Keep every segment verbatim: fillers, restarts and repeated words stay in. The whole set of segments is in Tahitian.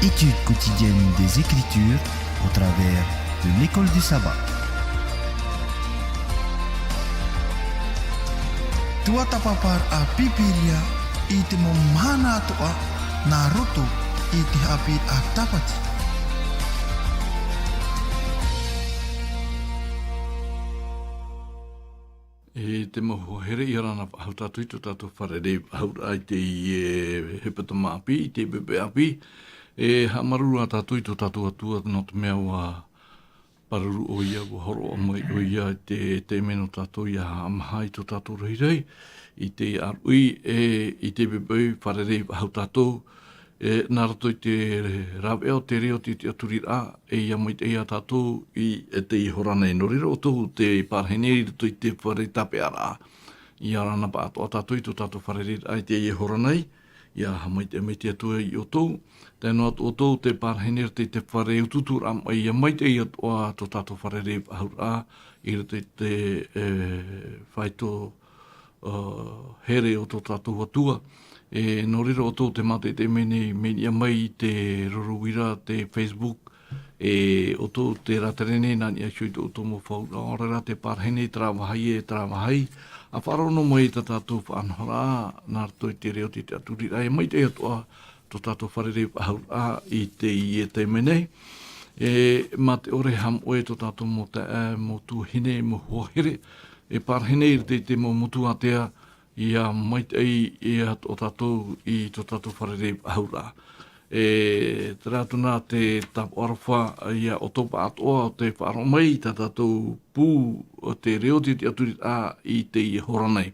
Étude quotidienne des Écritures au travers de l'école du sabbat. Tuatāpaparaʻa Pīpīria i te mau mahana atoʻa nā roto i te haʻapiʻiraʻa Tāpati. E te mau hoa here, ʻia ora na faʻahou tātou i tō tātou fārerei faʻahouraʻa i teie hepetoma ʻāpī, i teie poʻipoʻi ʻāpī. E haʻamāuruuru ā tātou i tō tātou Atua, nō te mea ʻua pāruru ʻoia, ʻua hōroʻa mai ʻoia i te, te mea nō tātou ʻia haʻamāha i tō tātou rahirahi, i te ʻāruʻi, e, i teie poʻipoʻi fārerei faʻahou tātou, e, nā roto i te rāveʻa o te reo o te, te tiʻaturiraʻa, e ʻia maitaʻi ia tātou i, e, teie hora nei. Nō reira ʻoutou tē pārahi nei i roto i te fare tāpeʻaraʻa, ʻia ora na faʻatoʻa tātou i tō tātou fārereiraʻa i teie hora nei, ʻia haʻamaitaʻi mai te Atua ia ʻoutou. Tae noa atu ʻoutou tē pārahi nei i roto i te fare utuuturaʻa mai, ʻia maitaʻi atoʻa tō tātou fārerei faʻahouraʻa i roto i te, e, faito ā, here o tō tātou Atua. E, nō reira ʻoutou tē mātaʻitaʻi mai nei, mea niʻa mai i te roro uira, te Facebook, e, ʻoutou tē rātere nei nā niʻa iho i tō ʻoutou mau faʻahouraʻa, ʻaore rā tē pārahi nei terā vāhi e terā vāhi, ʻa faʻaroʻo noa mai i tā tātou faʻanahoraʻa, nā roto i te reo o te tiʻaturiraʻa, e maitaʻi atoʻa tō tātou fārerei faʻahouraʻa i teie taime nei. E, mā te ʻore haʻamoʻe tō tātou mau taeaʻe, mau tuahine, mau hoa here, e pārahi nei i roto i te mau motu ātea, ʻia maitaʻi ia tō tātou i tō tātou fārerei faʻahouraʻa. E, terā atu nā te tāpaʻo aroha ia ʻoutou faʻatoʻa o tē faʻaroʻo mai i tā tātou pū o te reo o te tiʻaturiraʻa i teie hora nei.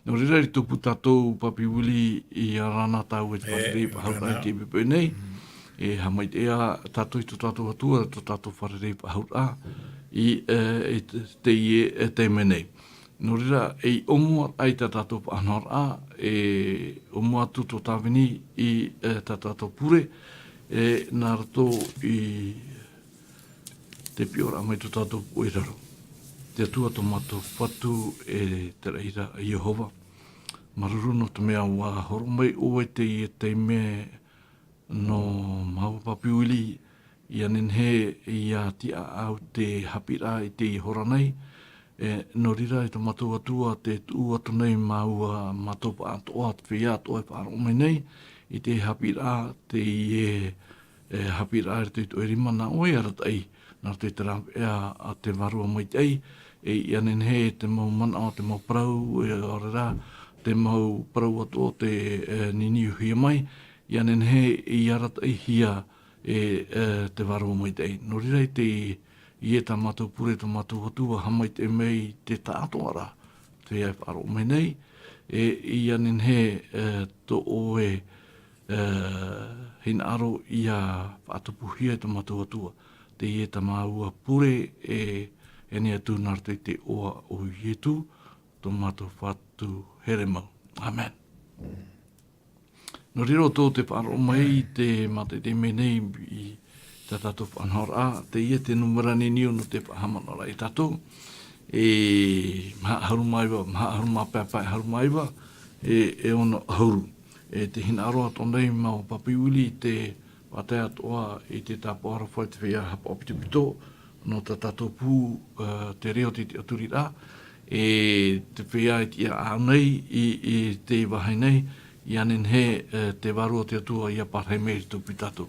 Nō reira, i tupu tātou, Papi Willie, ʻia ora na tāua i te fārerei faʻahouraʻa i teie poʻipoʻi nei. E haʻamaitaʻi ia tātou i tō tātou Atua, tō tātou fārerei faʻahouraʻa i, e, i te, teie, e, taime nei. Nō reira, e ʻōmuaraʻa i tā tātou faʻanahoraʻa, e ʻōmua atu tō tāvini i, e, tā tātou pure, e, nā roto i te piʻiraʻa mai tō tātou pū i raro. Te Atua tō mātou Fatu, e te raʻi ra, Iehova. Māuruuru nō te mea ʻua hōroʻa mai ʻoe i teie taime nō māua, Papi Willie, ʻia nehenehe ʻia tiʻa ʻau te haʻapiʻiraʻa i teie hora nei. E, nō reira, e tō mātou Atua, tē tuʻu atu nei māua, mātou faʻatoʻa, te feiā atoʻa e faʻaroʻo mai nei i te haʻapiʻiraʻa, teie, e, haʻapiʻiraʻa i roto i tō ʻoe rima nā ʻoe e arataʻi, nā roto i te rāveʻa a te Vārua Maitaʻi, e ʻia nehenehe te mau manaʻo, te mau parau, e, ʻaore rā, te mau parau atoʻa o tē, e, niuniuhia mai, ʻia nehenehe ʻia arataʻihia e, e, te Vārua Maitaʻi. Nō reira, i te, ʻia tā mātou pure, tō mātou Atua, haʻamaitaʻi mai te taʻatoʻaraʻa, te feiā e faʻaroʻo mai nei, e, ʻia nehenehe, e, tō ʻoe, e, hinaʻaro ʻia faʻatupuhia e tō mātou Atua. Teie tā māua pure, e, e ani atu nā roto i te iʻoa o Ietu, tō mātou Fatu here mau. ʻĀmene. Nō reira, ʻoutou tē faʻaroʻo mai, tē mātaʻitaʻi mai nei i tā tātou faʻanahoraʻa, teie te nūmera niuniu nō te faʻahaʻamanaʻoraʻa ia tātou. E maha ʻahuru mā iva, maha ʻahuru mā pae, pae ʻahuru mā iva, e, e ono ʻahuru. E tē hinaʻaro atoʻa nei māua, Papi Willie, i te faʻatae atoʻa i te tāpaʻo aroha i te feiā haʻapaʻo pitopito, nō tā tātou pū, e, te reo o te tiʻaturiraʻa, e te feiā e tiʻa ʻau nei i, i te vāhi nei, ʻia nehenehe, e, te Vārua o te Atua ʻia pārahi mai i roto ia tātou.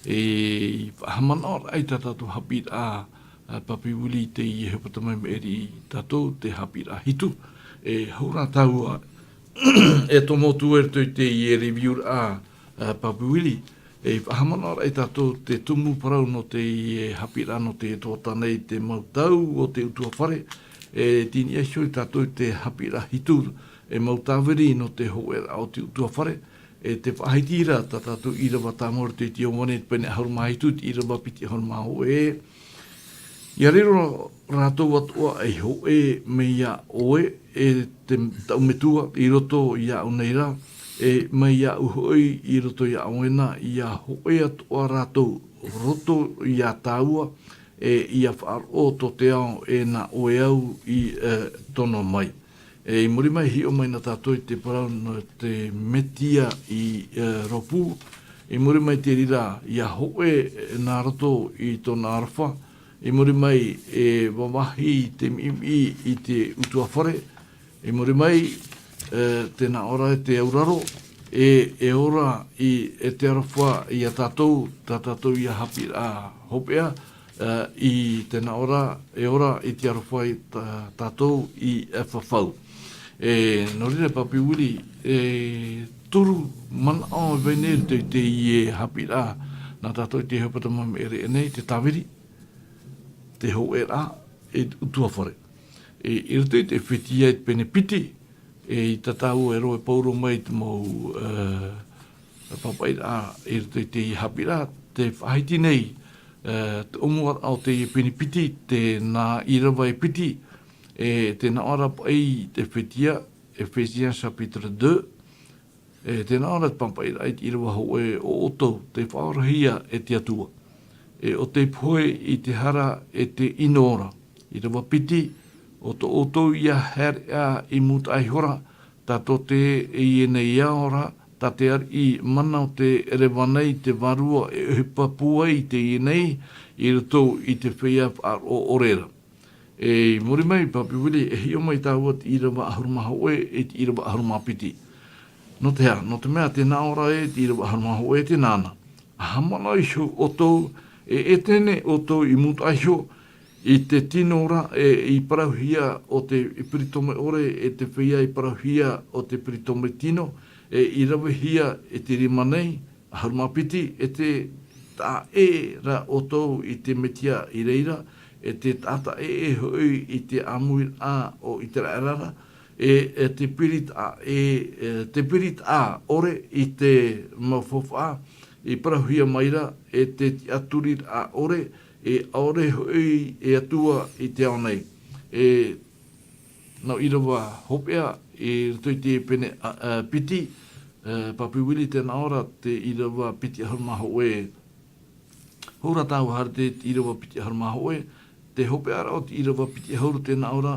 E faʻahaʻamanaʻoraʻa i tā tātou haʻapiʻiraʻa, e, Papi Willie, i teie hepetoma i maʻiri ia tātou, te haʻapiʻiraʻa hitu. E hou rā tāua, e tomo atu i roto i teie review-raʻa, e, Papi Willie, e faʻahaʻamanaʻoraʻa ia tātou te tumu parau nō teie haʻapiʻiraʻa nō teie tuhaʻa nei, te mau tau o te ʻutuāfare, e tei niʻa iho ia tātou i te haʻapiʻiraʻa hitu, e mau tāviri nō te hōʻēraʻa o te ʻutuāfare, e tē faʻahiti ra tā tātou ʻīrava tāmau i roto i te Ioane, pene ʻahuru mā hitu, te ʻīrava piti ʻahuru mā hōʻē. ʻIa riro rātou atoʻa ei hōʻē mai iā ʻoe, e te, taʻu metua, i roto iāʻu nei rā, e mai iāʻu hoʻi i roto iā ʻoe na, ʻia hōʻē atoʻa rātou roto iā tāua, e ʻia faʻaroʻo tō te ao e nā ʻoe au i, e, tono mai. E i muri mai, hiʻo mai na tātou i te parau nō te Metia i, e, rōpū, I muri mai te reira, ʻia hōʻē nā roto i tōna aroha, i muri mai e vāvāhi te miʻimiʻi i te ʻutuāfare, i muri mai, e, tē nā ʻō ra e te auraro, e, e ora i, e te aroha iā tātou, tā tātou ïa haʻapiʻiraʻa hopeʻa, e, i tē nā ʻō ra, e ora i te aroha i tā, tātou i, e, fafau. E, nō reira, Papi Willie, e, toru manaʻo e vai nei i roto i teie haʻapiʻiraʻa nā tātou i te hepetoma i maʻiri aʻe nei, te tāviri, te hōʻēraʻa, e te ʻutuāfare. E, i roto i te ʻEfetia i te pene piti, e, i tātou e roaʻa e Pauro mai te mau, e, pāpaʻiraʻa i roto i teie haʻapiʻiraʻa, tē faʻahiti nei, e, te ʻōmuaraʻa o teie pene piti, tē nā ʻīrava e piti, e, tē nā ʻō ra paʻi te ʻEfetia, Ephésiens chapitre deux, e, tē nā ʻō ra te pāpaʻiraʻa i te ʻīrava hōʻē, ʻo ʻoutou, tei faʻaorahia e te Atua. E ʻo tei pohe i te hara e te ʻino ora. ʻĪrava piti, ʻo tō ʻoutou ïa haereʻa i mūtaʻa ihora, tā tō teie nei ao ra, tā te ariʻi mana o tē reva nei te vārua e ʻohipa pūai i teie nei, i roto i te feiā faʻaroʻo ʻore ra. E, i muri mai, Papi Willie, e hiʻo mai tāua te ʻīrava ʻahuru mā hōʻē, e te ʻīrava ʻahuru mā piti. Nō te aha, nō te mea, tē nā ʻō ra ē te ʻīrava ʻahuru mā hōʻē, tē nā na. ʻA haʻamanaʻo iho ʻoutou, e, e ʻētene ʻoutou i mūtaʻa iho, i te tino ra, e, i parauhia ʻo te peritome ʻore, e te feiā i parauhia ʻo te peritome tino, e, i ravehia e te rima nei, ʻahuru mā piti, e tē taʻa ʻē ra ʻoutou i te Mesia i reira, e tē taʻa taʻa ʻē hoʻi i te ʻāmuiraʻa o ʻĪteraʻera ra, e, e te piri taʻa ʻē, e te piri taʻa ʻore i te mau faufaʻa i parauhia mai ra, e te tiʻaturiraʻa ʻore, e ʻaore hoʻi e Atua i te ao nei. E, nō ʻīrava hopeʻa, i roto i te pene, a, a, piti, e, Papi Willie, tē nā ʻō ra te ʻīrava piti ʻahuru mā hōʻē. Hou rā tāua haere te ʻīrava piti ʻahuru mā hōʻē, te hopeʻaraʻa o te ʻīrava piti ʻahuru tē nā ʻō ra,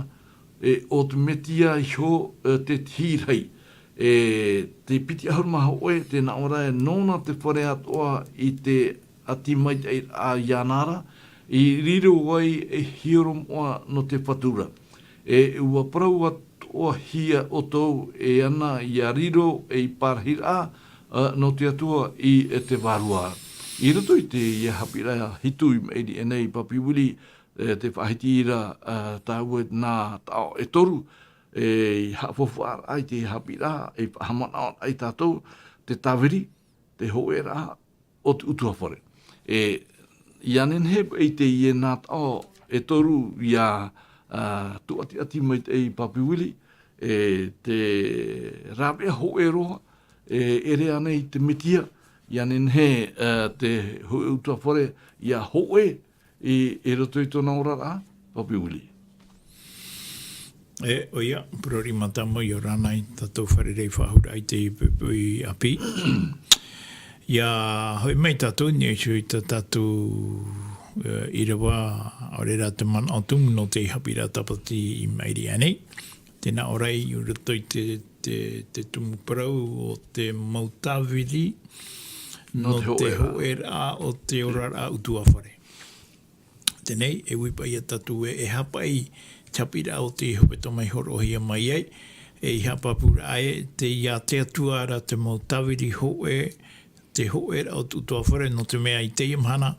e, ʻo te Mesia iho, e, te Tahi Rahi. E, te piti ʻahuru mā hōʻē, tē nā ʻō ra ē, nōna te fare atoʻa i te ʻati maitaʻiraʻa iāna ra, i riro ai e hiero moʻa nō te Fatu ra. E ʻua parau atoʻahia ʻoutou e ana ʻia riro ei parahiraʻa, ā, nō te Atua i te Vārua. I roto i teie haʻapiʻiraʻa hitu i maʻiri aʻe nei, Papi Willie, e, tē faʻahiti ra, ā, tāua nā taʻo e toru, e, i haʻafaufaʻaraʻa i te haʻapiʻiraʻa, e faʻahaʻamanaʻoraʻa ia tātou, te tāviri, te hōʻēraʻa, o te ʻutuāfare. E, ʻia nehenehe paʻi teie nā taʻo e toru ʻia, ā, tūʻatiʻati maitaʻi, Papi Willie, e, te rāveʻa hōʻē roa, e, ʻere ānei te Mesia, ʻia nehenehe, ā, te hōʻē ʻutuāfare ʻia hōʻē i, i roto i tōna oraraʻa, Papi Willie. E, ʻoia, parau mātāmua, ʻia ora na i tā tātou fārerei faʻahou ra i teie poʻipoʻi ʻāpī. ʻIa hoʻi mai tātou, i niʻa iho i tā tātou, e, ʻīrava, ʻaore rā te manaʻo tumu nō te haʻapiʻiraʻa tāpati i maʻiri aʻe nei. Tē nā ʻō ra ē, i roto i te, te, te tumu parau o te mau tāviri, nō nō te te hōʻēraʻa. Hōʻēraʻa o te oraraʻa ʻutuāfare. Teie, e ui paʻi ia tātou ē, e aha paʻi te haʻapiʻiraʻa o te hepetoma i hōroʻahia mai ai, e i haʻapāpūraʻa ē, tei iā te Atua ra te mau tāviri hōʻē, te hōʻēraʻa o te ʻutuāfare, nō te mea i teie mahana,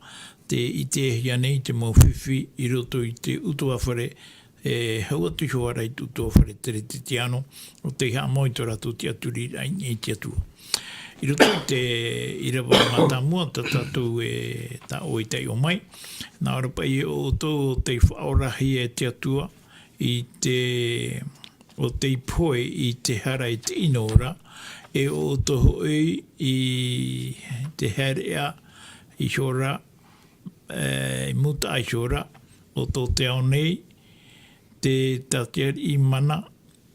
tē ʻitehia nei te mau fifi i roto i te ʻutuāfare, e hau atu iho ā ra i te ʻutuāfare Teretetiano, ʻo tei haʻamau i tō rātou tiʻaturiraʻa i te Atua. I roto i te ʻīrava mātāmua, tā tātou e, tā ʻoe i taiʻo mai, nā ʻō ra paʻi ē, ʻo ʻoutou tei faʻaorahia e te Atua i te, ʻo tei pohe i te hara e te ʻino ra, e ʻo ʻoutou hoʻi i te haereʻa ihora, e, i mūtaʻa ihora, ʻo tō te ao nei, te, tā te ariʻi mana,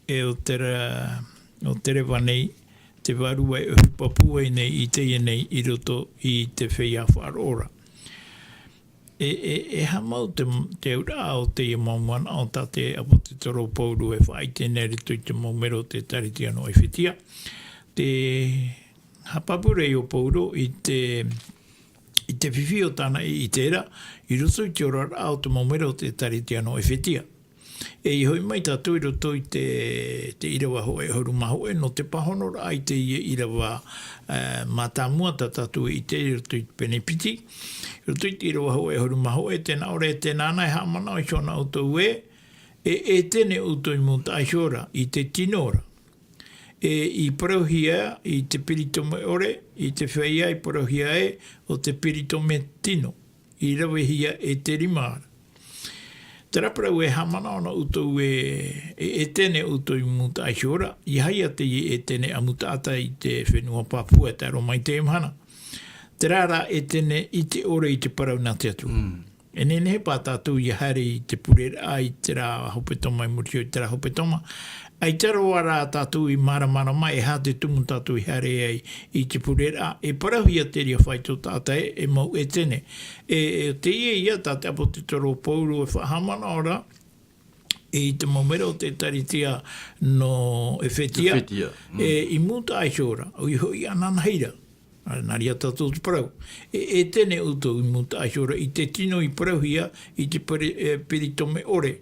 e ʻo te ra-, ʻo te reva nei, te Vārua e ʻohipa pūai nei i teie nei i roto i te feiā faʻaroʻo ra. E, e, e haʻamau te, te auraʻa o teie mau manaʻo tā te ʻāpōsetolo Paulo e faʻaʻite nei i roto i te mau mero o te Etarētia nō ʻEfetia. Te, Haʻapāpū ra ʻo Paulo i te, i te fifi o tāna i ʻite ra, i roto i te oraraʻa o te mau mero o te ʻĒtārētia nō ʻEfetia. E i hoʻi mai tātou i roto i te, te ʻīrava hōʻē ʻahuru mā hōʻē, nō te pāhonoraʻa i teie ʻīrava, e, mātāmua tā tātou e ʻite i roto i te pene piti. I roto i te ʻīrava hōʻē ʻahuru mā hōʻē, tē nā ʻō ra, tē nā na e haʻamanaʻo iho na ʻoutou ē, e, e ʻĒtene ʻoutou i mūtaʻa iho ra, i te tino ra. E, i parauhia i te peritome ʻore, i te feiā i parauhia ē ʻo te peritome tino, i ravehia e te rima ra. Terā parau e haʻamanaʻo na ʻoutou ē, e, e ʻĒtene ʻoutou i mūtaʻa iho ra, ʻeiaha ia teie ʻĒtene ʻamu taʻata i te fenua Papua e tae roa mai i teie mahana. Terā rā ʻĒtene ʻite ʻore i te parau nā te Atua. Mm. E nehenehe paha tātou ʻia haere i te pureraʻa i terā hepetoma i muri iho i terā hepetoma. ʻAita roa rā tātou i māramarama e aha te tumu tātou i haere ai i te pureraʻa. E parauhia te reira faito taʻata ē, e mau ʻĒtene. E, e teie ia tā te ʻāpōsetolo Paulo e faʻahaʻamanaʻo ra, i te mau mero o te ʻĒtārētia nō ʻEfetia. ʻEfetia, mm. E, i mūtaʻa iho ra, ʻoia hoʻi ananahi ra. Nā reira tātou te parau. E, e ʻĒtene ʻoutou i mūtaʻa iho ra i te tino i parauhia i te peri-, e, peritome ʻore.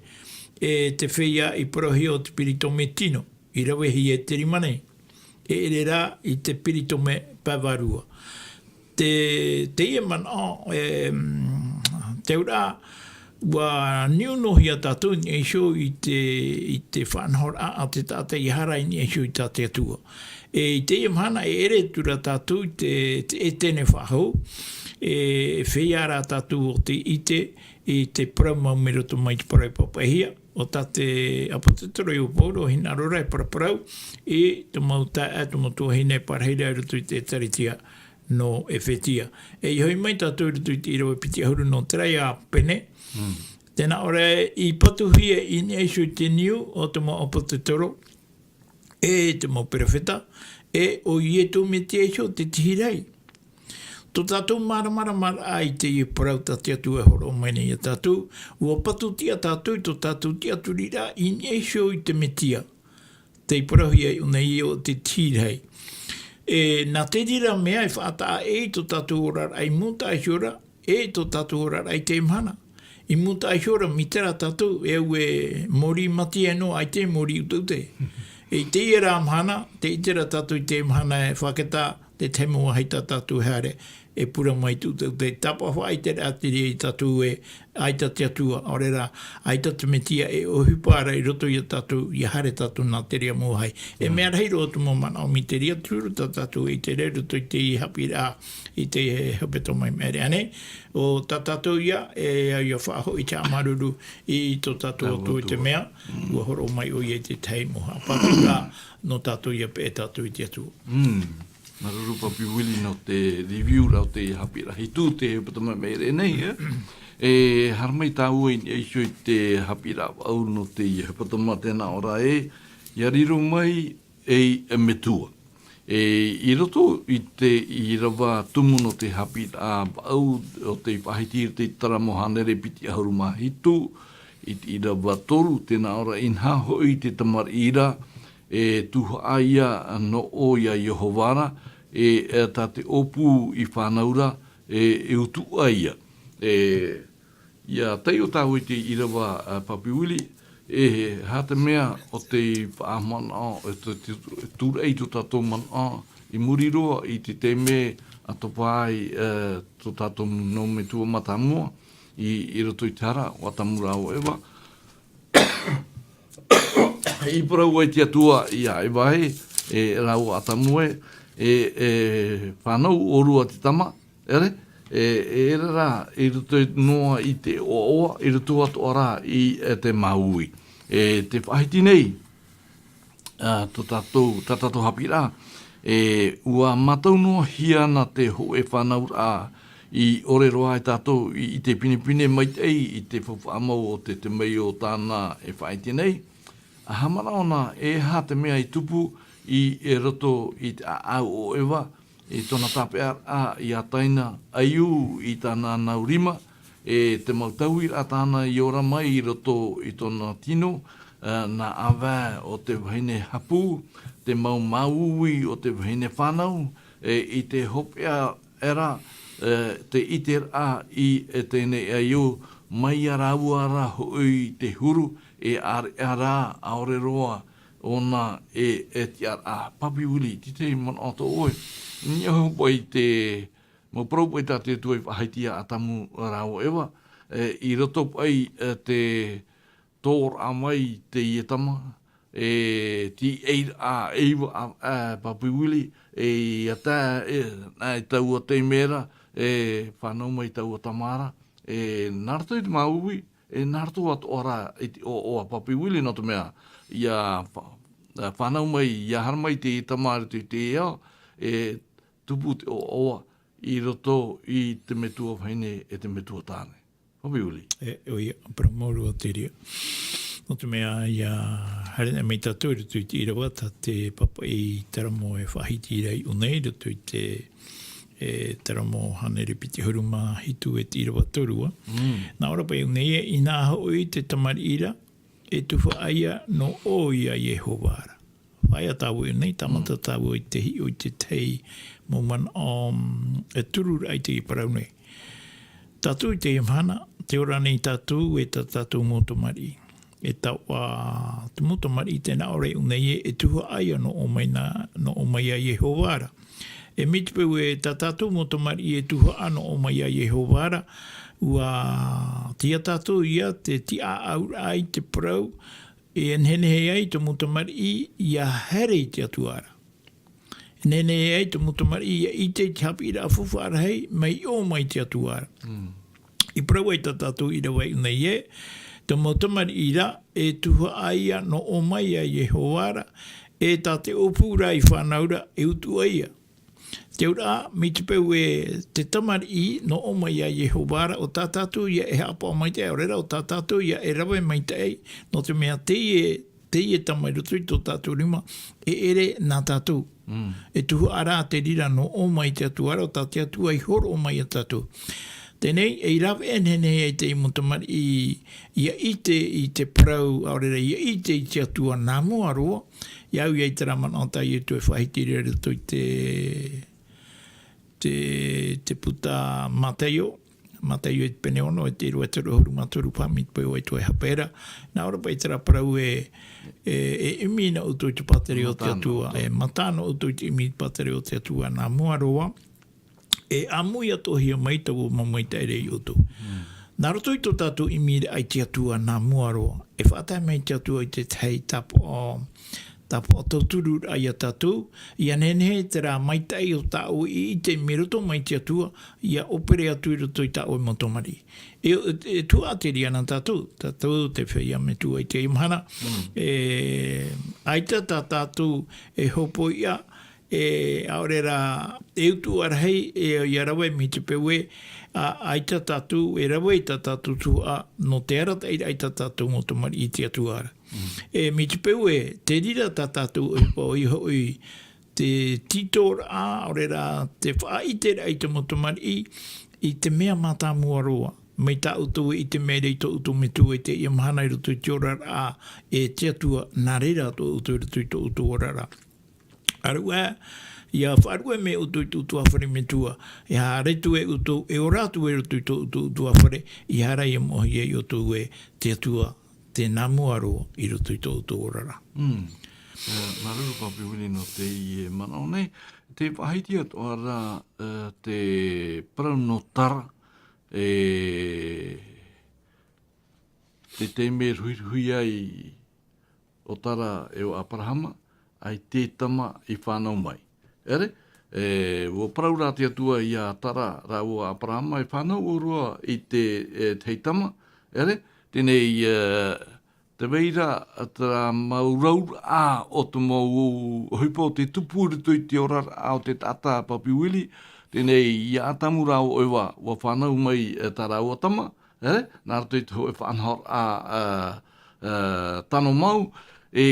E te feiā i parauhia ʻo te peritome tino. I ravehia e te rima nei. E ʻere rā i te peritome pae vārua. Te, teie manaʻo, e, mm, te auraʻa, ʻua niu noa hia tātou i niʻa iho i te, i te faʻanahoraʻa a te taʻata ʻia haere i niʻa iho i tā te Atua. E, i teie mahana e ʻere atu ra tātou i te, te ʻĒtene faʻahou, e, e feiā rā tātou ʻo tē ʻite i te parau mau mai roto mai te parau e papaʻihia, ʻo tā te ʻāpōsetolo ʻo Paulo, hinaʻaro ra e paraparau, i te mau taeaʻe, te mau tuahine e parahi ra i roto i te ʻĒtārētia nō ʻEfetia. E i hoʻi mai tātou i roto i te ʻīrava piti ʻahuru nō terā ia pene. Mm. Tē nā ʻō ra ē, i patuhia i niʻa iho i te niu o te mau ʻāpōsetolo, e te mau perofeta, e ʻo Ietu Metia iho te tihi rahi. Tō tātou māramaramaraʻa i teie parau tā te Atua e hōroʻa mai nei ia tātou, ʻua patu tiʻa tātou i tō tātou tiʻaturiraʻa i niʻa iho i te Metia. Tei parauhia ʻōna ē ʻo te tihi rahi. E, nā te reira mea e faʻataʻa ʻē i tō tātou oraraʻa i mūtaʻa iho ra, e tō tātou oraraʻa i teie mahana. I mūtaʻa iho ra, mai terā tātou, e au e mōrī maitaʻi noa, ʻaita e mōrī ʻutaʻuta. E i teie rā mahana, tē ʻite ra tātou i teie mahana e fakatā, te tahi mau vāhi tā tātou e haere, e pure mai te ʻutaʻuta, tāpaʻo faʻaʻite ra te reira ia tātou ē, ʻaita te Atua, ʻaore rā, ʻaita te Metia e ʻohipa ra i roto ia tātou, ʻia haere tātou nā te reira mau vāhi. E mea rahi roa te mau manaʻo mai te reira, te huru tā tātou e ʻite ra i roto i te haʻapiʻiraʻa, i te hepetoma i maʻiri aʻe nei, ʻo tā tātou ia, e au ia faʻahoʻi te haʻamāuruuru i tō tātou Atua i te mea, ʻua hōroʻa mai ʻoia i te tahi mau haʻapāpūraʻa nō tātou ia peʻe tātou i te Atua. Mm. Māuruuru Papi Willie nō te review ra o te haʻapiʻiraʻa hitu te hepetoma i maʻiri aʻe nei, e? E haere mai tāua i niʻa iho i te haʻapiʻiraʻa vaʻu nō te hepetoma, tē nā ʻō ra ē, ʻia riro mai ei metua. E, i roto i te ʻīrava tumu nō te haʻapiʻiraʻa vaʻu o tei faʻahiti i roto i te Taramo hānere piti ʻahuru mā hitu, i te ʻīrava toru, tē nā ʻō ra: Inaha hoʻi te tamariʻi ra, e tuhaʻa ia nō ʻō ia Iehova ra, e, e tā te ʻōpū i fānau ra, e, e utuʻa ia. E, ʻIa taiʻo tāua i te ʻīrava, ā, Papi Willie, e aha te mea ʻo tei faʻamanaʻo, e te, te, tūraʻi tō tātou manaʻo, i muri roa i te taime a topa ai, ā, tō tātou nō metua mātāmua, i, i roto i te hara, ʻo Atamu rāua ʻo Eva. I parau ai te Atua ia Eva ē, e rāua Atamu ē, e, e fānau ʻōrua te tama, ʻere, e, e ʻere rā, i roto noa i te ʻoaʻoa, i roto atoʻa rā i, e, te māuiui. E, tē faʻahiti nei, ā, tō tātou, tā tātou haʻapiʻiraʻa, e, ʻua mātau noa hia na te hōʻē fānauraʻa i ʻore roa ai tātou i, i te pinepine maitaʻi, i te faufaʻa mau o te, te mea o tāna e faʻaʻite nei. ʻA haʻamanaʻo na, e aha te mea i tupu i, e roto i te ʻāʻau o Eva, i tōna tāpeʻaraʻa ia Taina, ʻaiū i tāna nau rima, e te mau tauiraʻa tāna i ora mai i roto i tōna tino, ā, nā ʻāvae o te vahine hapū, te mau māuiui o te vahine fānau, E, i te hopeʻa era, e, te ʻiteraʻa i, e, teie nei ʻaiō, mai iā rāua rā hoʻi te huru, e ʻāreʻa rā, ʻaore roa ʻōna e, e tiʻaraʻa. Papi Willie, tē manaʻo atoʻa ʻoe, i niʻa hoʻi i te mau parau paʻi tā te Atua i faʻahiti iā Atamu rāua Eva, e, i roto paʻi, e, te tōraʻa mai teie tama, e, te ʻeiraʻa e iva, a, a, Papi Willie, e, ia tā, e, nā, i taua taime ra, e, fānau mai taua tama ra, e, nā roto i te māuiui, e, nā roto atoʻa rā i te ʻoaʻoa, Papi Willie, nō te mea, ia fa-, e, fānau mai, ia haere mai teie tama i roto i te ao, e, tupu te ʻoaʻoa i roto i te metua vahine e te metua tāne. Papi Willie. E, ʻoia, parau mau roa te reira. Nō te mea, ia haere mai tātou i roto i te ʻīrava, tā te pāpaʻi Taramo e faʻahiti ra i ʻō nei, i roto i te, e, Taramo hānere piti ʻahuru mā hitu e te ʻīrava toru. Mm. Nā ʻō ra paʻi i ʻō nei, e, inā hoʻi te tamariʻi ra, e tuhaʻa ia nō ʻō ia Iehova ra. Faʻaea tāua i ʻō nei, tāmata Mm. tāua i te hiʻo i te tahi mau manaʻo, mm, e toru ra i teie parau nei. Tātou i teie mahana, tē ora nei tātou e tā tātou mau tamariʻi. E taoʻa te mau tamariʻi tē nā ʻō ra i ʻō nei ē, e tuhaʻa ia nō ʻō mai na, nō ʻō mai ia Iehova ra. E mai te peu e tā tātou mau tamariʻi e tuhaʻa nō ʻō mai ia Iehova ra, ʻua, tei ia tātou ia te tiʻaʻauraʻa i te parau, e nehenehe ai te mau tamariʻi ia haere i te Atua ra. E nehenehe ai te mau tamariʻi ia ʻite i te haʻapiʻiraʻa faufaʻa rahi mai ʻō mai te Atua ra. Mm. I parau ai tā tātou ʻīrava i ʻō nei ē, te mau tamariʻi ra, e tuhaʻa ia nō ʻō mai ia Iehova ra, e tā te ʻōpū ra i fānau ra, e utuʻa ia. Te auraʻa, mai te peu e te tamariʻi nō ʻō mai ia Iehova ra, ʻo tā tātou ia e haʻapaʻo maitaʻi, ʻaore rā, ʻo tā tātou ia e rave maitaʻi, nō te mea teie, teie tama i roto i tō tātou rima, e ʻere nā tātou. Mm. E tuhaʻa rā te reira nō ʻō mai te Atua ra, ʻo tā te Atua i hōroʻa mai ia tātou. Teie nei, e rave nehenehe ai te mau tamariʻi ia ʻite i te parau, ʻaore rā, ia ʻite i te Atua nā mua roa, ia au ia i terā manaʻo tā Ietu e faʻahiti ra i roto i te, te, te puta Mataio, Mataio e te pene ono, e te ʻīrava e toru ʻahuru mā toru, paʻi mai te peu e tuatāpaparahi ra. Nā ʻō ra paʻi terā parau e, e, e ʻimi na ʻoutou i te pātireia o te Atua, e mata na ʻoutou i te ʻimi i te pātireia o te Atua nā mua roa, e ʻāmui atoʻahia mai taua mau maitaʻi ra ia ʻoutou. Mm. Nā roto i tō tātou ʻimiraʻa i te Atua nā mua roa, e faʻatae mai te Atua i te tahi tāpaʻo, tāpaʻo tauturu ra ia tātou, ia nehenehe terā maitaʻi o tāʻu i ʻite mai roto mai te Atua, ia ʻōpere atu i roto i tāʻu mau tamariʻi. E, e, e tuatāpaparahi ana tātou, tātou te feiā metua i teie mahana, Mm. e, ʻaita tā tātou e hōpoiʻa, e, ʻaore rā, e utuʻa rahi, e, ia rave mai te peu e, ā, ʻaita tātou e rave i tā tātou tuhaʻa, nō te arataʻiraʻa i tā tātou mau tamariʻi i te Atua ra. Mm. E, mai te peu e, te reira tā tātou ʻohipa ʻoia hoʻi, te tītoraʻa, ʻaore rā, te faʻaʻiteraʻa i te mau tamariʻi, i te mea mātāmua roa. Mai tā ʻoutou e ʻite mai ra i tō ʻoutou metua i teie mahana i roto i te oraraʻa e te Atua, nā reira tō ʻoutou i roto i tō ʻoutou oraraʻa. ʻĀreʻa, ia faʻaruʻe mai ʻoutou i tō ʻoutou ʻāfare metua, e haere atu e ʻoutou, e ora atu e roto i tō ʻoutou, ʻoutou ʻāfare, ʻeiaha ra ia moʻehia ia ʻoutou e te Atua, tē nā mua roa i roto i tō ʻoutou oraraʻa. Mm. E, māuruuru Papi Willie nō teie manaʻo nei, tē faʻahiti atoʻa ra, e, te parau nō Tara, e, te taime e ruhiruhi ai ʻo Tara e ʻo Aperahama, ʻaita e tama i fānau mai. ʻEre, e, ʻua parau ra te Atua ia Tara rāua ʻo Aperahama, e fānau ʻōrua i te, e, tahi tama, ʻere, teie nei, e, tē vai ra terā mau auraʻa o te mau ʻohipa o tē tupu i roto i te oraraʻa o te taʻata Papi Willie, teie nei ia Atamu rāua ʻo Eva, ʻua fānau mai, e, tā rāua tama, ʻere, nā roto i te hōʻē faʻanahoraʻa, e, e, tano mau, e, i,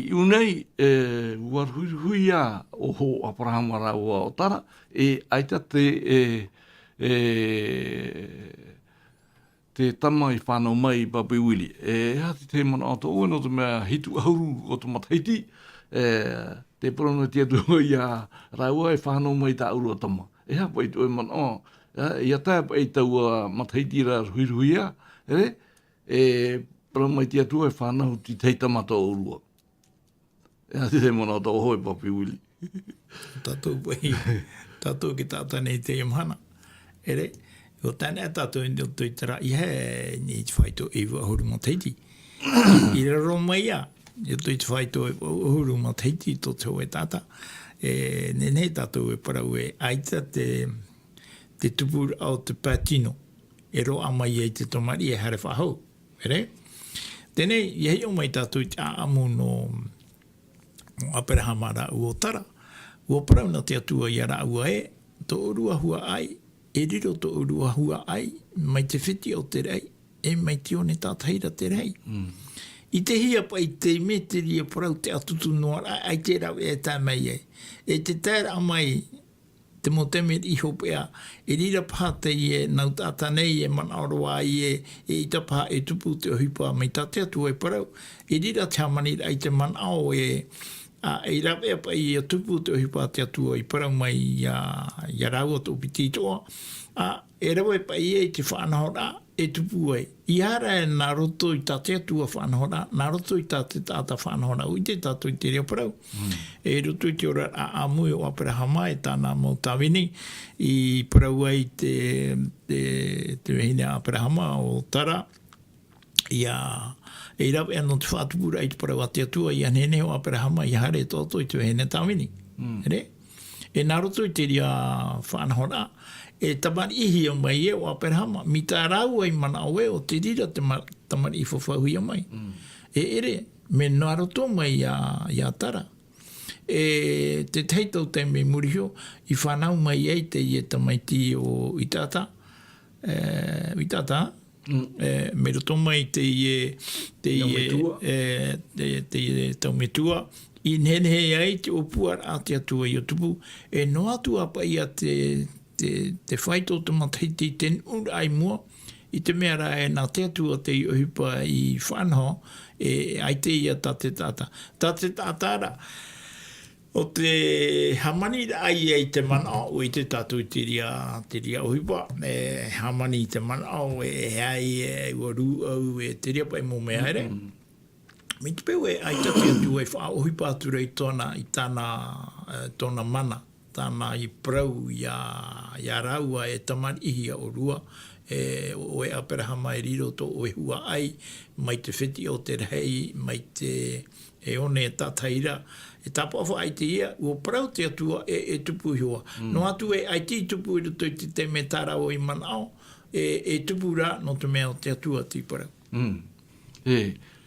i ʻō nei, e, ʻua ruhiruhi ā ʻo Aperahama rāua ʻo Tara, e, ʻaita te, e, e, te tama i fānau mai i Papi Willie. E, e aha te tahi manaʻo atoʻa ʻoe nō te mea hitu ʻahuru o te matahiti, e, Te parau noa te Atua ia rāua e fānau mai tā ʻōrua tama. E aha paʻi tō ʻoe manaʻo, ā, ʻia tae paʻi taua matahiti ra ruhiruhia, ʻere? E parau mai te Atua e fānau te tahi tama tō ʻōrua. E aha te manaʻo tō ʻoe, Papi Willie? Tātou paʻi, tātou e taʻata nei i teie mahana. ʻEre, ʻua tae ana tātou i roto i terā, ʻeiaha e niʻa i te faito e iva ʻahuru matahiti. I raro mai ā, i roto i te faito e iva ʻahuru matahiti tō te hōʻē taʻata. E nehenehe tātou e parau ē, ʻaita te, te tupuraʻa o te pae tino e roaʻa mai ai te tamariʻi e haere faʻahou. ʻEre? Teie nei, ʻia hiʻo mai tātou i te ʻāʻamu nō, nō Aperahama rāua ʻo Tara. ʻUa parau na te Atua ia rāua ē, tō ʻōrua huaʻai, e riro tō ʻōrua huaʻai mai te fetiʻa o te raʻi, e mai te one tātaʻi ra te rahi. Mm. I te hia paʻi te mea terā e parau te ʻatutu noa ra, ʻaita rāua e tae mai ai. E te taeraʻa mai, te mau tamariʻi hopeʻa, e riro paha teie nau taʻata nei e manaʻo roa ai ē, e ʻaita paha e tupu te ʻohipa mai tā te Atua e parau, e riro te hāmaniraʻa i te manaʻo ē, ā, e rave paʻi ʻia tupu te ʻohipa a te Atua i parau mai ia, ia rāua tō piti toʻa, ā, e rave paʻi ē i te faʻanahoraʻa, e tupu ai. ʻEiaha rā nā roto i tā te Atua faʻanahoraʻa, nā roto i tā te taʻata faʻanahoraʻa, ʻua ʻite tātou i te reira parau. Mm. I roto i te oraraʻa ʻāmui o Aperahama e tāna mau tāvini, i parau ai te, te, te vahine a Aperahama ʻo Tara, ʻia, e rave ana te faʻatupuraʻa i te parau a te Atua, ʻia nehenehe ʻo Aperahama, ʻia haere atoʻa i te vahine tāvini. Mm. ʻEre? E nā roto i te reira faʻanahoraʻa, e tamariʻihia mai ē ʻo Aperahama, mai tā rāua i manaʻo ē ʻo te reira te ma-, tamariʻi fafauhia mai. Mm. E ʻere, mea nā roto mai ia, ia Tara. E te tahi tau taime i muri iho, i fānau mai ai teie tamaiti ʻo Itaata, e, Itaata, Mm. E, mai roto mai teie, teie, Taumetua. E, te, teie Taumetua, i nehenehe ai te ʻōpuaraʻa a te Atua ʻia tupu, e noa atu ā paʻi ia te, te, te faito o te matahiti i te nuʻuraʻa i mua, i te mea rā ē nā te Atua te ʻohipa i faʻanaho, e, ʻaita ia tā te taʻata. Tā te taʻata rā, ʻo te hāmaniraʻa ia i te manaʻo, ʻua ʻite tātou i te reira, te reira ʻohipa, e hāmani i te manaʻo, e, e ai, e, ʻua rūʻau, e, te reira paʻi mau mea, ʻere? Mm-hmm. Mai te peu ē, ʻaita te Atua e faʻaʻohipa atu ra i tōna, i tāna, e, tōna mana, tāna i parau ia, ia rāua e tamariʻihia ʻōrua, e, ʻo, ʻo Aperahama e riro tō ʻoe huaʻai, mai te fetiʻa o te rahi, mai te, e one tātaʻi ra, e tāpaʻo faʻaʻite ia, ʻua parau te Atua e, e tupu iho ā. Mm. Noa atu ē, ʻaita i tupu i roto i te taime tā rāua i manaʻo, e, e tupu rā, nō te mea ʻo te Atua tei parau. Mm. E,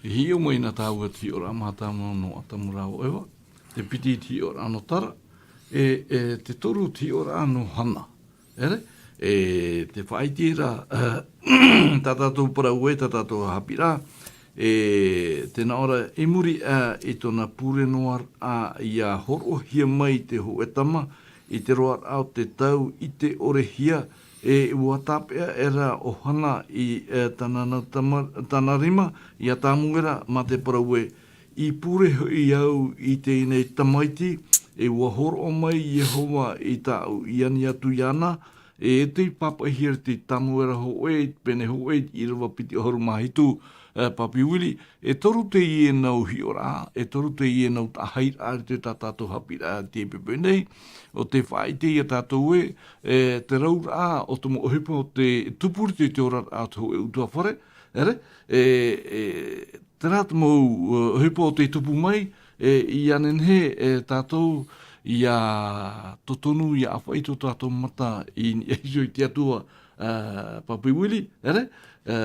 e hiʻo mai na tāua te hiʻoraʻa mātāmua nō Atamu rāua ʻo Eva, te piti te hiʻoraʻa nō Tara, e, e te toru te hiʻoraʻa nō Hana. ʻEre, e te faʻaʻite ra, tā tātou parau ē, tā tātou haʻapiʻiraʻa, e tē nā ʻō ra, i muri aʻe i tōna pure noa ra ʻia hōroʻahia mai te hōʻē tama i te roaraʻa o te tau ʻite ʻore hia, e ʻua tāpeʻa aʻera ʻo Hana i, e, tāna nau tama-, tāna rima, ia Samuela, mā te parau ē, i pure hoʻi au i teie nei tamaiti, e ʻua hōroʻa mai Iehova i tāʻu i ani atu iāna, e te pāpaʻihia ra te Samuela hōʻē, pene hōʻē, ʻīrava piti ʻahuru mā hitu, e, Papi Willie, e toru teie nau hiʻoraʻa, e toru teie nau taʻahiraʻa i roto i tā tātou haʻapiʻiraʻa i teie poʻipoʻi nei, ʻo tē faʻaʻite ia tātou ē, e, te rauraʻa o te mau ʻohipa ʻo tē tupu i roto i te oraraʻa o te hōʻē ʻutuāfare, ʻere, e, e, terā te mau, e, ʻohipa ʻo tē tupu mai, e, ʻia nehenehe, e, tātou ʻia totonu, ʻia ʻāfaʻi tō tātou mata i niʻa iho i te Atua, e, Papi Willie, ʻere, e,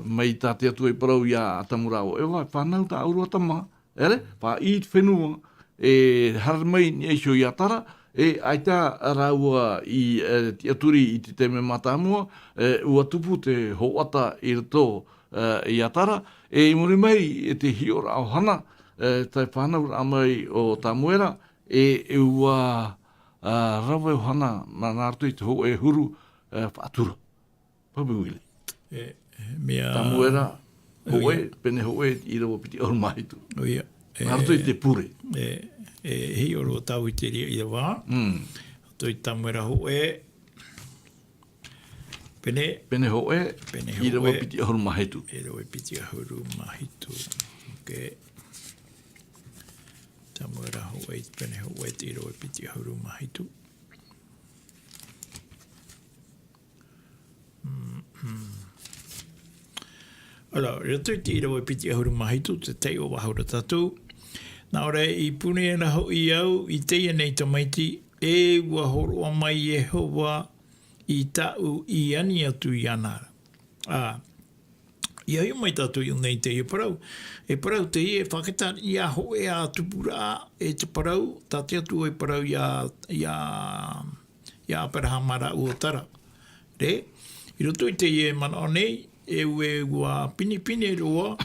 mai tā te Atua i parau ia Atamu rāua ʻo Eva, fānau tā ʻōrua tama, ʻere, faʻaʻī te fenua, e haere mai i niʻa iho ia Tara, e ʻaita rāua i, e, tiʻaturi i te taime mātāmua, e, ʻua tupu te hōʻata i roto, e, ia Tara, e i muri mai i te hiʻoraʻa o Hana, e, te fānauraʻa mai o Samuela, e, e ʻua, a, rave ʻo Hana, nā, nā roto i te hōʻē huru, e, faʻatura. Papi Willie. E, mea Samuela, ʻoia. Hōʻē, pene hōʻē, ʻīrava piti ʻahuru mā hitu. ʻOia. Nā roto i te pure. E, e, e hiʻo roa tāu i te reira ʻīrava. Mm. Roto i Tamuera hōʻē. Pene. Pene hōʻē. Pene hōʻē. ʻĪrava piti ʻahuru mā hitu. ʻĪrava piti ʻahuru mā hitu. Ok. Tamuera hōʻē, pene hōʻē, ʻīrava piti ʻahuru mā hitu. Mm, mm. Alors, roto i te ʻīrava piti ʻahuru mā hitu, te taiʻo faʻahou ra tātou. Nā ʻō ra, i pure ra hoʻi au i teie nei tamaiti, e ʻua hōroʻa mai Iehova i tāʻu i ani atu iāna ra. Ā, ʻia hiʻo mai tātou i ʻō nei i teie parau. E parau teie, e fakatari ia hōʻē ā tupuraʻa, e te parau, tā te Atua i parau ia, ia, ia Aperahama rāua ʻo Tara. Re, i roto i teie manaʻo nei, e ʻua, ʻua pinepine roa,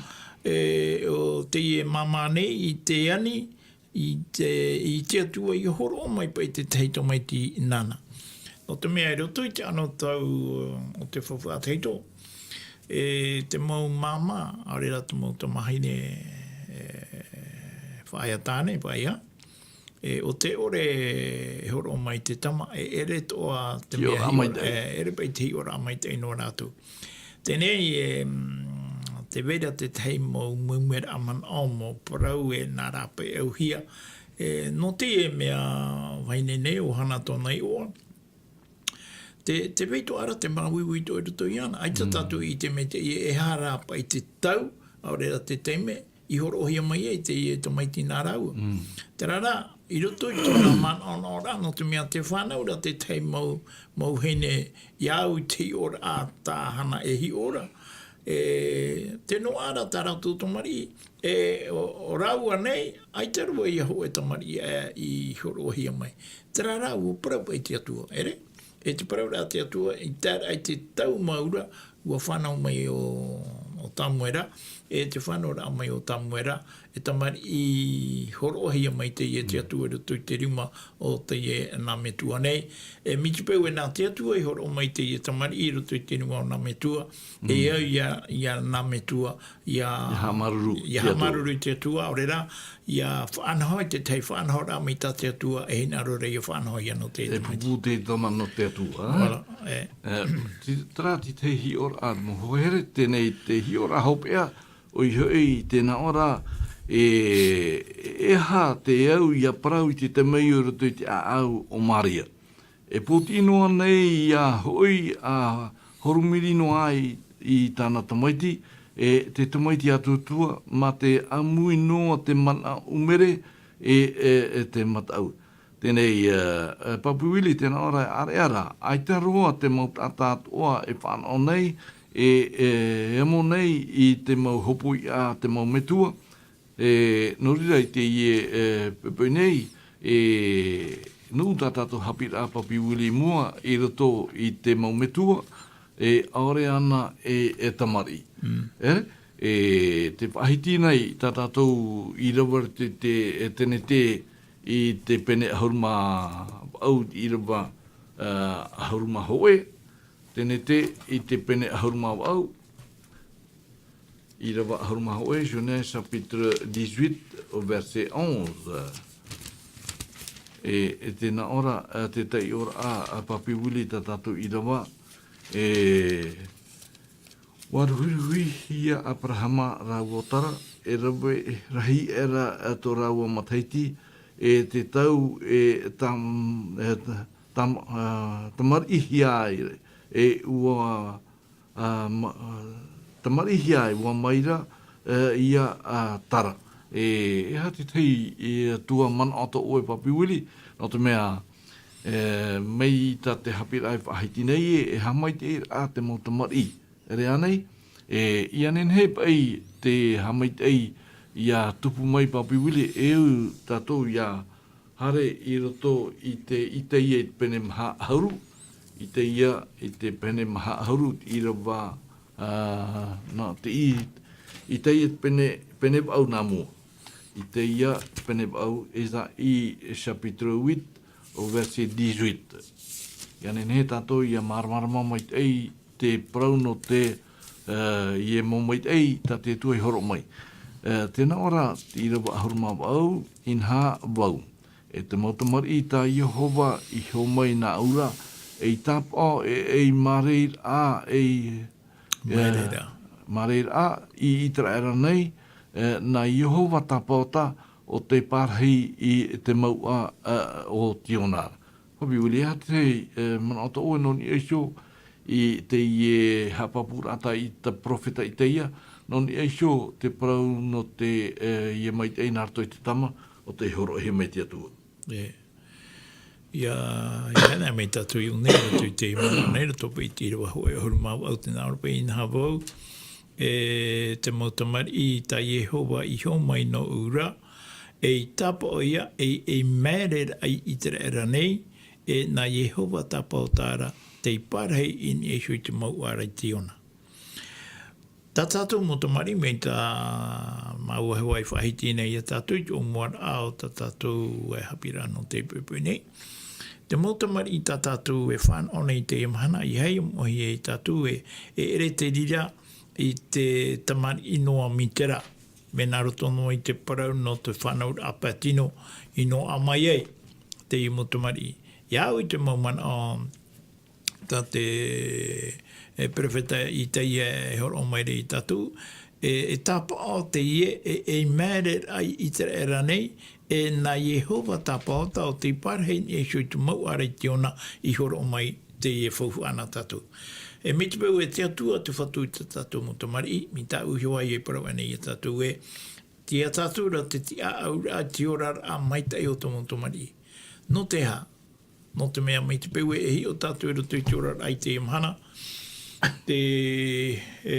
e, ʻo teie māmā nei i te ani, i te, i te Atua ʻia hōroʻa mai paʻi te tahi tamaiti nāna. Nō te mea i roto i te anotau o te faufaʻa tahito, e te mau māmā, ʻaore rā te mau tamāhine, e, faʻaea tāne, faʻaea, e, ʻo tē ʻore e hōroʻa mai te tama, e ʻere atoʻa te hiʻoraʻa maitaʻi. E, ʻere paʻi te hiʻoraʻa maitaʻi nō rātou. Teie nei, e, mm, tē vai ra te tahi mau mumueraʻa manaʻo, mau parau e nā rāpaeʻauhia. E, nō teie mea vahine nei, ʻo Hana tōna iʻoa. Tē, tē vai atoʻa ra te māuiui atoʻa i roto iāna. ʻAita tātou i ʻite maitaʻi e aha rā paʻi te tau, ʻaore rā te taime, i hōroʻahia mai ai teie tamaiti nā rāua. Mm. Terā rā, i roto i tōna manaʻonaʻoraʻa, nō te mea tē fānau ra te tahi mau, mau vahine, ʻia au i te hiʻoraʻa tā Hana e hiʻo ra. E, tē noaʻa ra tā rātou tamariʻi, e, ʻo, ʻo rāua nei, ʻaita roa ia hōʻē tamariʻi, e, i hōroʻahia mai. Terā rā, ʻua parau paʻi te Atua, ʻere? E te parau ra te Atua, i tae ra i te tau mau ra, ʻua fānau mai ʻo, ʻo Tamuera, e te fānauraʻa mai ʻo Tamuera, e tamariʻi hōroʻahia mai teie te Atua i roto i te rima o teie nā metua nei. E miti peu e nā te Atua i hōroʻa mai teie tamariʻi i roto i te rima o nā metua, e au ia, ia nā metua, ia, ia haʻamāuruuru i te Atua. Ia haʻamāuruuru i te Atua, ʻaore rā, ia faʻanaho i te tahi faʻanahoraʻa mai tā te Atua, e hinaʻaro ra ia faʻanaho ia nō te tamaiti. E pūpū te tama nō te Atua, ā? Voilà, e. E, te, terā te tahi hiʻoraʻa, mau hoa here, teie nei te hiʻoraʻa hopeʻa, ʻoia hoʻi, tē nā ʻō ra, e, e aha te au ʻia parau i te tamaiti i roto i te ʻāʻau o Maria. E pōtiʻi noa nei ia hoʻi a horomiri noa ai i tāna tamaiti, e te tamaiti atuatua, mā te ʻāmui noa te mana ʻumere, e, e, e te mataʻu. Teie nei, e, e, Papi Willie, tē nā ʻō ra, ʻāreʻa rā, ʻaita roa te mau taʻata atoʻa e fānaʻo nei, e, e amo nei i te mau hopoiʻa a te mau metua, e, nō reira i teie, e, poʻipoʻi nei, e, nō tā tātou haʻapiʻiraʻa Papi Willie i mua i roto i te mau metua, e, ʻaore ana e, e tamariʻi. Mm. E, e, tē faʻahiti nei tā tātou ʻīrava te, te, e, Tenete i te pene ʻahuru mā vaʻu, ʻīrava, e, ʻahuru mā hōʻē, Tenete i te pene ʻahuru mā vaʻu, ʻīrava ʻahuru mā hōʻē, Genèse chapitre dix-huit, au verset onze. E, e tē nā ʻō ra, e, te taiʻoraʻa a, a Papi Willie tā tātou ʻīrava, e, ʻua ruhiruhihia Aperahama rāua ʻo Tara, e rave rahi aʻera, e, tō rāua matahiti, e te tau, e tam-, e ta-, tam-, a, tamariʻihia ai, e ʻua a, ma-, a, tamariʻihia ai, ʻua mai ra, e, ia, a, Tara. E, e aha te tahi, e, tuaʻana manaʻo tō ʻoe Papi Willie, nō te mea, e, mai tā te haʻapiʻiraʻa i faʻahiti nei, e, e haʻamaitaʻiraʻa te mau tamariʻi. ʻEre ānei, e, ʻia nehenehe paʻi te haʻamaitaʻi ʻia tupu mai Papi Willie, e au tātou ʻia haere i roto i te, i teie pene maha ʻahuru, i teie, i te pene maha ʻahuru, ʻīrava, a, nā, te i, i teie pene, pene vaʻu nā mua. I teie pene vaʻu, Ésaïe chapitre huit, au verset dix-huit. ʻIa nehenehe tātou ʻia māramarama maitaʻi te parau nō te, e, ʻia mau maitaʻi tā te Atua i hōroʻa mai. E, tēnā ʻō ra, ʻīrava ʻahuru mā vaʻu, inaha vau. E te mau tamariʻi tā Iehova i hōmai nāʻu ra, ei tāpaʻo, e, ei māreiraʻa, ei, e, Māreiraʻa. māreiraʻa i Iteraera nei, e, nā Iehova tāpaota o tei parahi i te mouʻa, e, o Tiona. Papi Willie, e aha te, e, manaʻo tā ʻoe nō niʻa iho i teie haʻapāpūraʻa tā i te perofeta Itaia, nō niʻa iho te parau nō te, e, ia maitaʻi nā roto i te tama, ʻo tei hōroʻahia mai te Atua. E. Ia, ia haere mai tātou i ʻō nei, roto i te manaʻo nei, roto paʻi i te ʻīrava hōʻē ʻahuru mā vaʻu, tēnā ʻō ra paʻi, inaha vau. E te mau tamariʻi tā Iehova i hōmai nōʻu ra, ei tāpaʻo ïa, ei, ei māreiraʻa i Iteraera nei, e nā Iehova tāpaota ra, tei parahi i niʻa iho i te mouʻa ra i Tiona. Tā tātou mau tamariʻi, mai tā māua e faʻahiti nei ia tātou i te ʻōmuaraʻa o tā tātou e haʻapiʻiraʻa nō teie poʻipoʻi nei. Te mau tamariʻi tā tātou e fānaʻo nei i teie mahana, ʻeiaha e moʻehia ia tātou e, e ʻere te reira i te tamariʻi noa mītera, mea nā roto noa i te parau nō te fānauraʻa pae tino i noaʻa mai ai teie mau tamariʻi. Ia au i te mau manaʻo tā te, e, perofeta Itaia e hōroʻa mai ra ia tātou, e, e tāpaʻo teie, e, ei māreiraʻa i Iteraera nei, e nā Iehova tāpaota o tei parahi i niʻa iho i te mouʻa ra i Tiona i hōroʻa mai teie faufaʻa nā tātou. E mai te peu e te Atua te Fatu i tā tātou mau tamariʻi, mai tāʻu iho ā e parau aʻe nei ia tātou ē, tei ia tātou ra te tiʻaʻauraʻa, te oraraʻa maitaʻi o tō mau tamariʻi. Nō te aha? Nō te mea mai te peu e hiʻo tātou i roto i te oraraʻa i teie mahana, tē, e,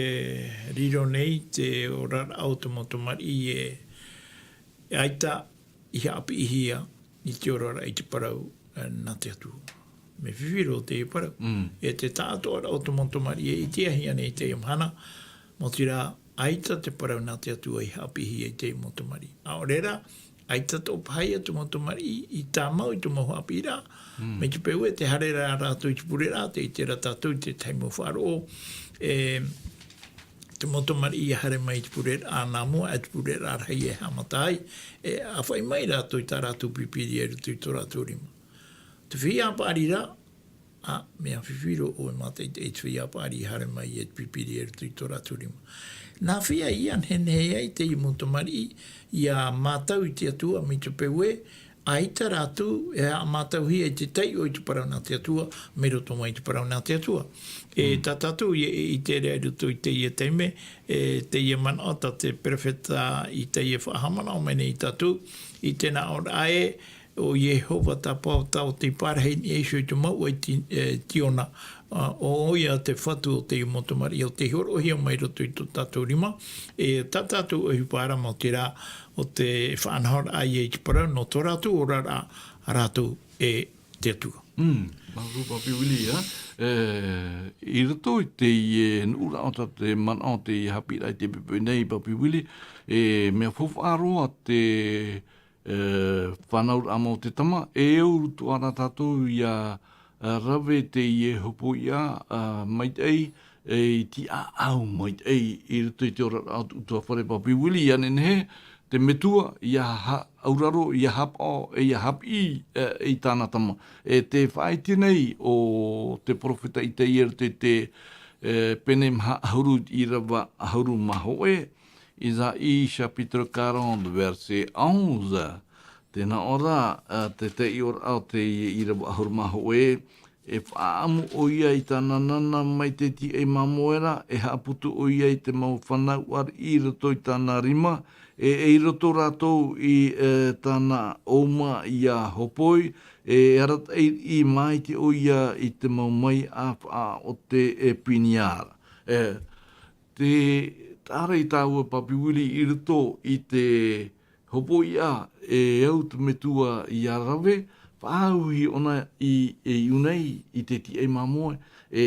riro nei te oraraʻa o te mau tamariʻi e, e ʻaita i haʻapiʻihia i te oraraʻa i te parau, e, nā te Atua. Mea fifi roa teie parau. Mm. E te taʻatoʻaraʻa o te mau tamariʻi e ʻitehia nei i teie mahana, maoti rā, ʻaita te parau nā te Atua i haʻapiʻihia i teie mau tamariʻi. ʻAore rā, ʻaita tō paha ia te mau tamariʻi i tāmau i te mau haʻapiʻiraʻa. Mm. Mai te peu e tē haere ra rātou i te pureraʻa, tē ʻite ra tātou i te tahi mau faʻaroʻo, e, te mau tamariʻi ia haere mai i te pureraʻa nā mua, e te pureraʻa rahi e haʻamata ai, e ʻāfaʻi mai rātou i tā rātou pīpīria i roto i tō rātou rima. Te feiā paʻari rā, ā, mea fifi roa ʻoe e mātaʻitaʻi i te feiā paʻari i haere mai e te pīpīria i roto i tō rātou rima. Nā hea ïa e nehenehe ai teie mau tamariʻi ʻia mātau i te Atua mai te peu ē, ʻaita rātou e haʻamātauhia i te taiʻo i te parau nā te Atua, mai roto mai i te parau nā te Atua. E, mm, tā tātou ïa e ʻite ra i roto i teie taime, e, teie manaʻo tā te perofeta Itaia e faʻahaʻamanaʻo mai nei ia tātou, i te nāʻōraʻa ē, ʻo Iehova tāpaota o tei parahi i niʻa iho i te mouʻa i Ti-, e, Tiona, ā, ʻo ʻoia te Fatu o teie mau tamariʻi, o tei hōroʻahia mai roto i tō tātou rima, e, tā tātou ʻohipa ra, maoti rā, ʻo te faʻanahoraʻa ïa i te parau nō tō rātou oraraʻa a rātou e te Atua. Mm, māuruuru Papi Willie, ā. E, i roto i teie nuʻuraʻa o tā te manaʻo o teie haʻapiʻiraʻa i teie poʻipoʻi nei, Papi Willie, e, mea faufaʻa roa te, e, fānauraʻa mau o te tama, e au roa atoʻa rā tātou ʻia, e, rave teie hopoiʻa, e, maitaʻi, e, i tiʻaʻau maitaʻi i roto i te oraraʻa o te ʻutuāfare, Papi Willie, ʻia nehenehe te metua ʻia ha-, auraro, ʻia haʻapaʻo, e ʻia haʻapiʻi, e, i tāna tama. E tē faʻaʻite nei ʻo te perofeta Itaia i roto i te, e, pene maha ʻahuru, ʻīrava ʻahuru mā hōʻē, Isaïe chapitre quarante, verset onze. Tēnā ʻō ra, ā, te taiʻoraʻa o te ʻīrava ʻahuru mā hōʻē, e faʻaʻamu ʻoia i tāna nana mai te tiaʻi māmoe ra, e haʻaputu ʻoia i te mau fānau ariʻi i roto i tāna rima, e, e i roto rātou i, e, tāna ʻōuma ʻia hopoi, e arataʻi riʻi maitaʻi ʻoia i te mau maiʻa faʻaʻote, e, pinia ra. E, Te, tāʻara tāua Papi Willie i roto i te hopoiʻa e au te metua ʻia rave, faʻaauhia ʻōna i, e iʻu nei i te tiaʻi māmoe, e,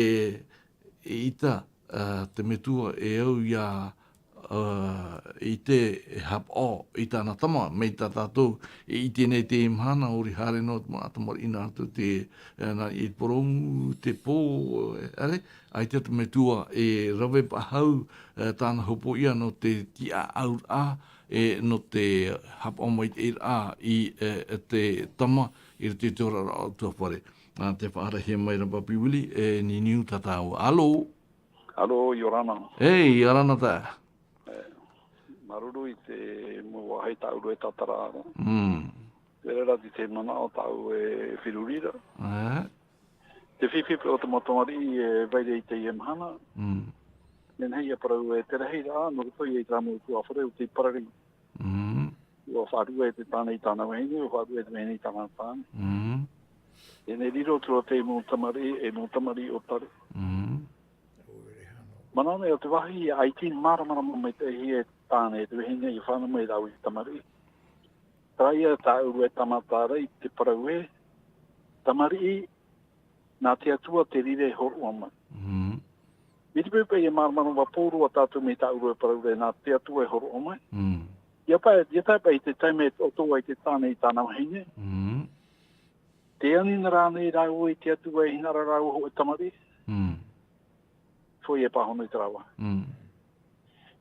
e ʻita, ā, te metua e au ʻia, ā, ʻite e haʻapaʻo i tāna tama, mai tā tātou e ʻite nei teie mahana, ʻori haere noa te manaʻo tamariʻi nā rātou te, e, nā, i te porōmu, te pō, e, ʻaore, ʻaita te metua e rave faʻahou, e, tāna hopoiʻa nō te tiʻaʻauraʻa, e nō te haʻapaʻo mai te ʻiraʻa i e, e te tama i roto i te oraraʻa o te ʻutuāfare. Nā te faʻaarahia mai ra Papi Willie, e niniu tā tāua. Alo? Alo, ʻia ora na. E, ʻia ora na taeaʻe. Māuruuru i te mau vāhi tāʻu e tātara ra. Mm. Te reira te manaʻo tāʻu e feruri ra. E. Te fifi o te mau tamariʻi e vai ra i teie mahana. Mm. Nehenehe ʻia parau e te rahi ra, nō roto ia i terā mau ʻutuāfare ʻo te parari. Mm. ʻUa faʻarue te tāne i tāna vahine, ʻua faʻarue te vahine i tāna tāne. Mm. E nehenehe riro atu ra te mau tamariʻi, e mau tamariʻi ʻōtare. Mm. Manaʻo nei ʻo te vāhi ʻaita i māramarama maitaʻihia e te tāne, e te vahine, ʻia fānaʻo mai rāua i te tamariʻi. Terā ia tāʻu e tāmata ra i te parau ē, tamariʻi, nā te Atua te reira e hōroʻa mai. Mm. Mai te peu paʻi e māramarama pauroa tātou mai tāʻu e parau ra, nā te Atua e hōroʻa mai. Mm. ʻIa paʻi, ʻia tae paʻi i te taime e taʻoto ai te tāne i tāna vahine. Mm. Tē ani na rānei rāua i te Atua e hinaʻaro rāua hōʻē tamariʻi? Mm. Hōʻē e pāhono i terā vāhi. Mm.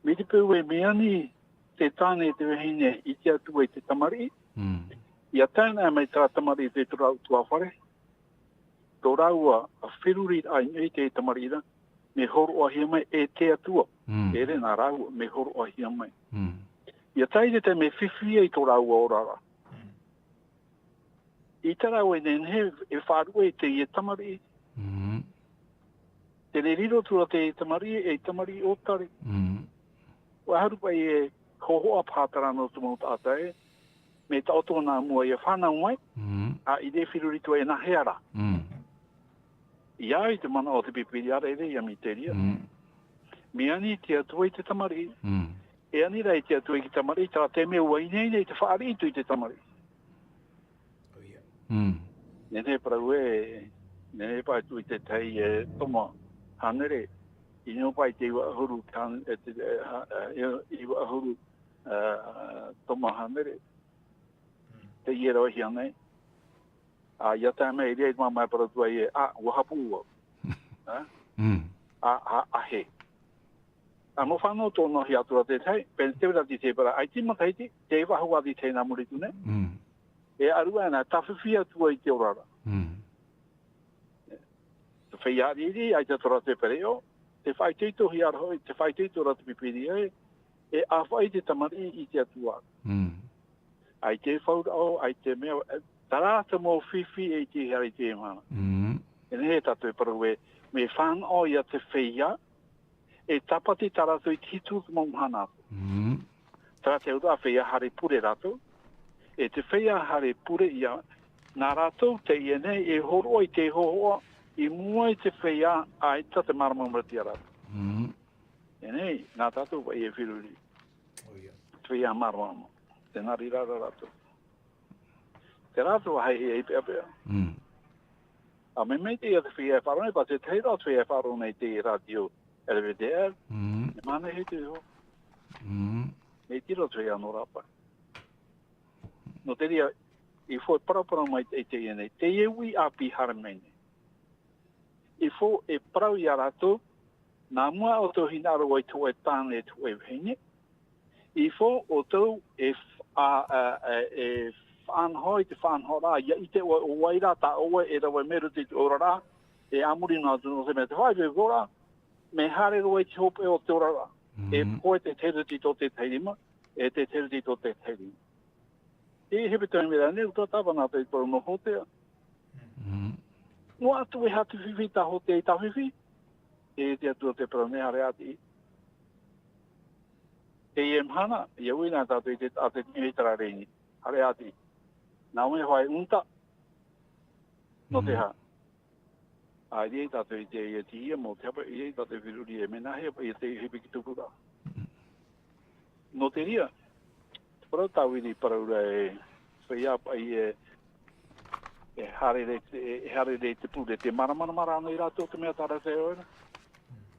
Mai te peu ē, mea ani te tāne e te vahine i te Atua i te tamariʻi, Mm. ʻia tae noa mai terā tamariʻi i te tō rāua ʻutuāfare, tō rāua feruriraʻa i niʻa i te tamariʻi ra, mea hōroʻahia mai e te Atua. Mm. E ʻere nā rāua, mea hōroʻahia mai. Mm. ʻIa tae i te taime e fifi ai tō rāua oraraʻa. Mm. ʻAita rāua e nehenehe e faʻarue i teie tamariʻi. Mm. Tē riro atu ra te tamariʻi, e tamariʻi ʻōtare. Mm. ʻUa haru paʻi e hōhoʻa paha terā nō te mau taʻata ē, mea taʻoto nā mua ʻia fānaʻo mai, Mm. ʻaita e feruri atu e nāhea rā. Mm. ʻIa au i te manaʻo o te Pīpīria ra, e ʻere ia miteria. Mm. Mea ani te Atua i te tamariʻi. Mm. E ani rā e te Atua i te tamariʻi, terā te mea ʻua ineine i te fāriʻi atu i te tamariʻi. Mm. Nehenehe parau ē, nehenehe paʻi atu i te tahi e tomo hānere, i niʻa paʻi te iva ʻahuru, te hān-, e te, e, ha-, e, iva ʻahuru, e, tomo hānere. Teie rave hia nei. ʻA, ʻia tae mai, i reira i te mau mea parau atu ai ē, ʻa, ʻua hapu au. Ā? Mm. ʻA, ʻa, ʻa hē. ʻA, nō fānaʻo tō noa hia atu ra te tahi, pēnei te vera te te vera, ʻaita i matahiti, te vahu ʻati te nā muri atu nei. Mm. E ʻaru ana, tāfifi atu ai te oraraʻa. Mm. Te feiā ʻariʻi, ʻaita tō rātou e pereʻoʻo, te faʻaitoitohia ra hoʻi, te faʻaitoito ra te Pīpīria ē, e ʻāfaʻi te tamariʻi i te Atua. Mm. ʻAita e fauraʻo, ʻaita e mea, e, terā te mau fifi e ʻite i te haere i te mahana. Mm. E nehenehe tātou e parau ē, mea fānaʻo ia te feiā, e tāpati tā rātou i te hitu o te mau mahana atoʻa. Mm. Terā te auraʻa feiā haere pure rātou. E te feiā haere pure ïa, nā rātou teie nei e hōroʻa i te hōhoʻa i mua i te feiā, ʻaita te māramarama ia rātou. Mm. E nei, nā tātou paʻi e feruri. ʻO ia. Te feiā māramarama. Tē nā reira ra rātou. Terā te vāhi e peʻapeʻa. Mm. ʻA, mea maitaʻi ia te feiā e faʻaroʻo nei, paʻi te tahi roa te feiā e faʻaroʻo nei i te rātio L V D R. Mm. E mahana e hitu iho. Mm. Maitaʻi roa te feiā nō rāpae. Nō te reira, ʻaita e paraparau mai i te, i teie nei, teie uʻi ʻāpī haere mai nei. ʻAita e parau ia rātou, nā mua ʻoutou hinaʻaro ai i te hōʻē tāne, te hōʻē vahine, ʻaita ʻoutou e f-, a, a, a, e faʻanaho i te faʻanahoraʻa, ʻia ʻite ʻoe, ʻo vai rā tā ʻoe e rave mai i roto i te oraraʻa, e a muri noa atu nō te mea te faʻaitoitoraʻa, mea haere roa i te hopeʻa o te oraraʻa. E Mm. pohe te tahi i roto i tō tētahi rima, e te tahi i roto i tō tētahi rima. E hepetoma mea rā nei, ʻua tāvana atu i te parau nō Hōtea. Mm. Noa atu e hā te fifi tā Hōtea i tāfifi, e te Atua te parau nei, haere ʻātiʻi. Teie mahana, ʻia uʻi na tātou i te, a te, i te rareni. Haere ʻātiʻi. Nā ʻō mai hoʻi, ʻuta. Nō te Mm. hā. ʻA, i reira tātou i te, i te ia mau te hapa, i reira tātou e feruri e mea nāhea paʻi ia te hepetoma tupuraʻa. Nō te reira, te parau tā Willie i parau ra e, feiā paʻi e, e haere ra i te, e haere ra i te pure, tē māramarama ra ānei rātou te mea tā rātou e ʻoe ra.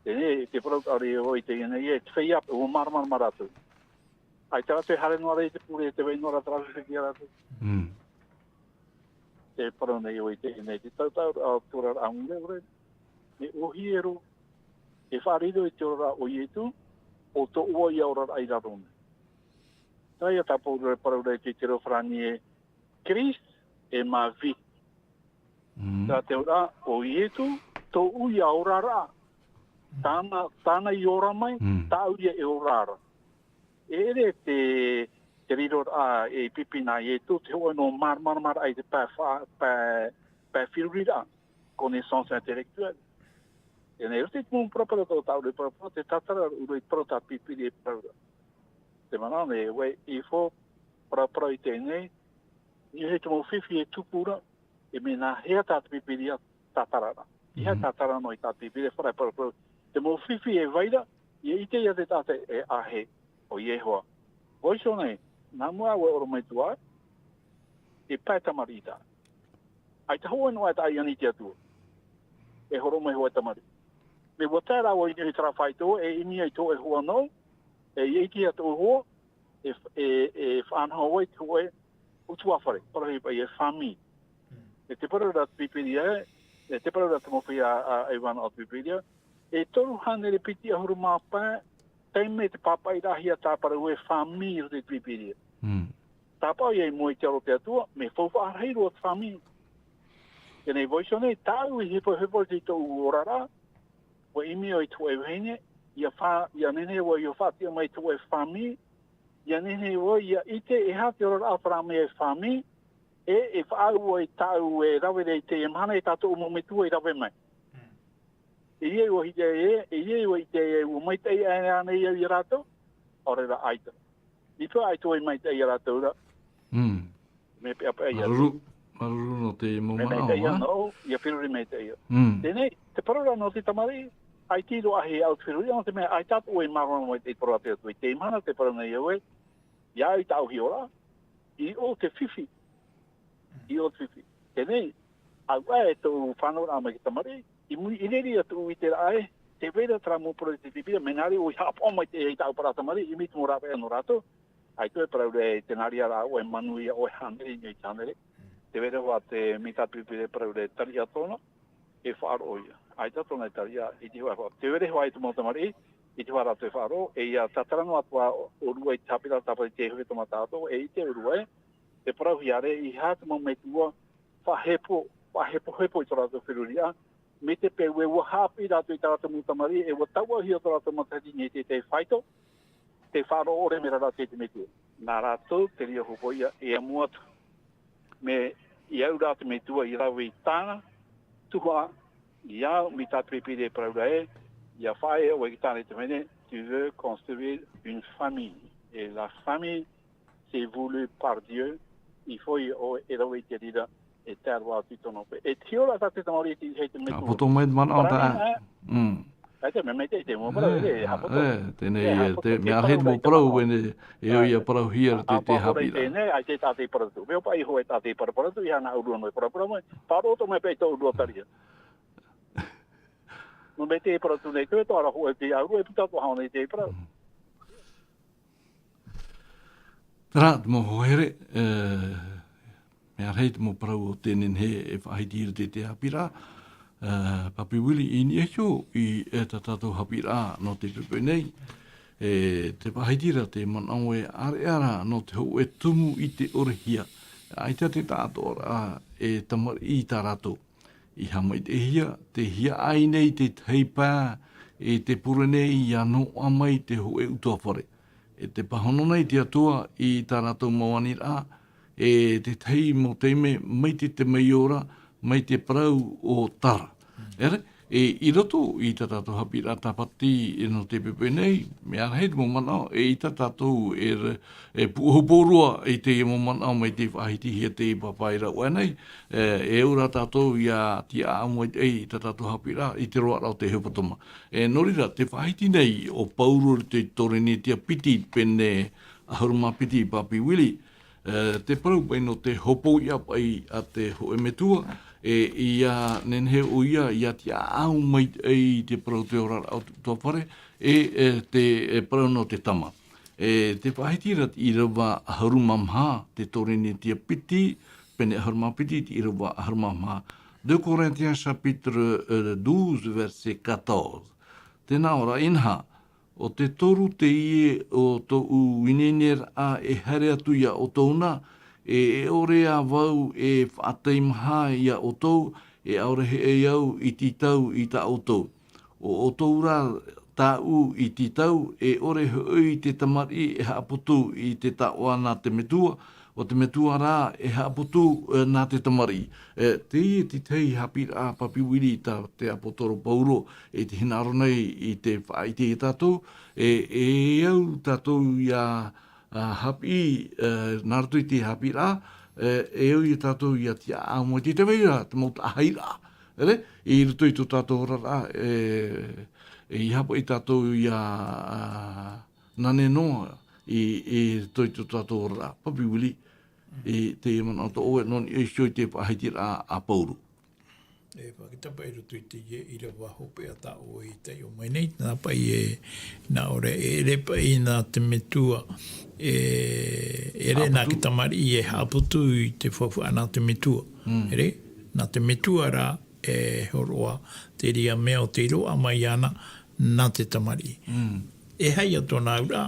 Teie, te parau tā Willie i teie nei ē, te feiā, ʻua māramarama rātou. ʻAita rātou e haere noa ra i te pure, tē vai noa ra terā fifi ia rātou. Mm. Te parau nei ʻoe i teie nei, te tautau, ā, tō rā, ā, mea ʻore, mea ʻōhie roa, e faʻariro i te oraraʻa o Ietu, ʻo tō ʻoe ia oraraʻa i raro nei. Taʻa ia tāpō rau e parau rau i te tiro farāni e Christ est ma vie. Mm. Tā te ora, ʻo Ietu, tōʻu ia oraraʻa. Tāna, tāna i ora mai, Mm. tāʻu ia e ora ra. E ʻere te, te riro rā e pipi nā Ietu, te hōʻē nō māramarama rā i te pae fa-, pae, pae feruri rā, connaissance intellectuelle. E nei, roto i te mau parapara tō tāʻu rei parapara, te tātara rau i te parau tā Pīpīria e parau ra. Te manaʻo nei, ʻoe, il faut parapara i teie nei, i he te mau fifi e tupu ra, e mea nā hea tā te Pīpīria tātara ra. I hea Mhm. tātara noa i tā te Pīpīria, fara e parapara. Te mau fifi e vai ra, ia ʻite ia te taʻata e ʻahe, ʻo Iehova. Vaiiho nei, nā mua ʻoe e ʻorometua, e pae tamariʻi tā. ʻAita hōʻē noa e taʻa i ani i te Atua. E horo mai hōʻē tamariʻi. Mea ʻua tae rā ʻoe i niʻa i terā faito, e ʻimi ai tō ʻoe hoa nō, e ia ʻite ia tō ʻoe hoa, e, e, e faʻanaho ai te hōʻē ʻutuāfare, parauhia paʻi e famille. Mm. E te parau ra te Pīpīria, e te parau ra te mau feiā, a, a, e vana o te Pīpīria, e toru hānere piti ʻahuru mā pae, taime te pāpaʻiraʻahia tā parau e famille i roto i te Pīpīria. Mm. Tāpaʻo ia i mua i te aro o te Atua, mea faufaʻa rahi roa te famille. Teie nei vaiiho nei, tāʻu i hepohepo i tōʻu oraraʻa, ʻua ʻimi ʻoe i te hōʻē vahine, ia fa-, ia nehenehe ʻoe ia faʻatiʻa mai i te hōʻē famille, ia nehenehe ʻoe ia ʻite e aha te oraraʻa faʻaara mai e famille, e, e faʻaau ʻoe i tāʻu e rave ra i teie mahana e tā tōʻu mau metua i rave mai. Mm. E ia ʻua hiti ai ē, e ia ʻua ʻite ai ē, ʻua maitaʻi aʻe nei au ia rātou, ʻaore rā ʻaita. I te ʻaita ʻoe i maitaʻi ia rātou ra. Mm. Mea peʻapeʻa ia Māuruuru, māuruuru nō te mau manaʻo, ā? Ia feruri maitaʻi ia. Mm. Teie nei, te parau ra nō te tamariʻi, ʻaita i roaʻa e au te feruri, nō te mea ʻaita atoʻa e mārō mai te parau a te Atua. I teie mahana te parau nei au ē, ia au i tāʻu hiʻoraʻa, i ʻō te fifi. I ʻō te fifi. Teie nei, au ʻae e tōʻu fānauraʻa mai te tamariʻi, i muri, i reira atu i te raʻa ē, tē vai ra terā mau parau i te Pīpīria, mea nā reira ʻoe i haʻapaʻo mai te, i tāʻu parau tamariʻi, ʻimi te mau rāveʻa nō rātou, ʻaita ʻoe e parau ra e te nā reira rā ʻoe e manuia ʻoe hānere i niʻa i te hānere. Tē vai ra hoʻi te, mai tā te Pīpīria e parau ra e tariʻa tōna, e faʻaroʻo ia. ʻAita tōna e tariʻa, i te hua e faʻaroʻo. Tē vai ra hoʻi te mau tamariʻi, i te hua rātou e faʻaroʻo, e ia tātara noa atu ā ʻōrua i te haʻapiʻiraʻa tāpati tei hōʻē tōmata atoʻa, e ʻite ʻōrua ē, tē parauhia ra ē, e aha te mau metua, faʻahepo, faʻahepohepo i tō rātou feruriraʻa, mai te peu ē ʻua haʻapiʻi rātou i tā rātou mau tamariʻi, e ʻua tauʻauhia tō rātou matahiti i niʻa i te, te faito, tē faʻaroʻo ʻore mai ra rātou i te Metua. Nā rātou te reira hopoiʻa e amo atu. Mea, i au rā te Metua i rave i tāna tuhaʻa, i au, mai tā te Pīpīria e parau ra ē, ʻia faʻaea ʻoe i tāna i te mea nei, tu veux construire une famille. Et la famille, c'est voulu par Dieu, il faut ʻoe e rave i te reira, e tae roa atu i tōna hopeʻa. E te hiʻoraʻa tā te tamariʻi i te, i te Metua. Ka poto mai te manaʻo tā. Parani, ā? Mm. ʻAita, mea maitaʻi te mau parau, e, e, haʻapoto. E, teie nei, e, te, mea rahi te mau parau, e, e, ʻoia parauhia ra te, te haʻapiʻiraʻa. Teie, ʻaita tā te parau atu. Mea paʻi hoʻi tā te parau, parau atu, i ana ʻōrua noa e parau, parau mai, faʻaroʻo atoʻa mai paʻi tō ʻōrua tariʻa. Nō te mea te parau atu nei, te, tō ara hoʻi te ʻōrua, e puta atoʻa hoʻi nei te parau. Mm. Terā te mau hoa here, e, mea rahi te mau parau o tē nehenehe e faʻahiti ra te, te haʻapiʻiraʻa, e, Papi Willie, i niʻa iho i, e, tā tātou haʻapiʻiraʻa nō te poipoi nei, e, tē faʻahiti ra te manaʻo e ʻāreʻa ra nō te hōʻē tumu i te ʻorehia. ʻAita te taʻatoʻaraʻa e tamariʻi tā rātou. I haʻamaitaʻihia, tē hiaʻai nei te tahi pae, e tē pure nei ʻia noaʻa mai te hōʻē ʻutuāfare. E tē pāhono nei te Atua i tā rātou mau aniraʻa, e te tahi mau taime, mai te, te mea ora, mai te parau o Tara. Mm. E, e, i roto i tā tātou haʻapiʻiraʻa tāpati nō te poipoi nei, mea rahi te mau manaʻo, e ʻaita tātou e, e pūʻohu pauroa i teie mau manaʻo mai tei faʻahitihia te pāpaʻiraʻa nei, e, e ora tātou ʻia tiʻaʻau mai i tā tātou haʻapiʻiraʻa i te roaraʻa o te hepetoma. E, nō reira, tē faʻahiti nei ʻo Pauro i te Korinetia piti pene ʻahuru mā piti Papi Willie, e, te parau paʻi nō te hopoiʻa paʻi a te hōʻē metua, e, ʻia nehenehe ʻoia, ʻia tiʻaʻau mai i te parau te oraraʻa o te ʻutuāfare, e, e, te, e, parau nō te tama. E, tē faʻahiti ra te ʻīrava ʻahuru mā maha, te Korinetia piti, pene ʻahuru mā piti, te ʻīrava ʻahuru mā maha. Deux Corinthiens chapitre, euh, douze, verset quatorze. Tē nā ʻō ra, inaha, ʻO te toru teie o tōʻu ineineraʻa e haere atu iā ʻoutou na, e, e ʻore ā vau e faʻateimaha iā ʻoutou, e ʻaore hoʻi au i tītau i tā ʻoutou. ʻO ʻoutou rā tāʻu i tītau, e ʻore hoʻi te tamariʻi e haʻaputu i te taoʻa nā te Metua, ʻo te Metua rā e haʻaputu, e, nā te tamariʻi. E, teie te tahi haʻapiʻiraʻa Papi Willie tā te ʻāpōsetolo Paulo e tē hinaʻaro nei i te faʻaʻite iā tātou, e, e au tātou ia, a, haʻapiʻi, e, nā roto i te haʻapiʻiraʻa, e, e au ia tātou ia tiʻaʻau mai te tevera, te mau taʻahiraʻa. Ere, i roto i tō tātou oraraʻa, e, e, i haʻapaʻo tātou ia, a, nane noa i, i roto i tō tātou oraraʻa. Papi Willie, i te manaʻo tō ʻoe nō niʻa iho i te faʻahitiraʻa a Paulo. E, faʻaʻite paʻi i roto i teie ʻīrava hopeʻa tā ʻoe i taiʻo mai nei, nā paʻi e, nā ʻō ra, e ʻere paʻi nā te Metua, e, e ʻere nā te tamariʻi e haʻaputu i te faufaʻa nā te Metua. Mm. Ere, nā te Metua rā, e hōroʻa te reira mea ʻo tei roaʻa mai iāna nā te tamariʻi. Mm. E aha ia tōna auraʻa,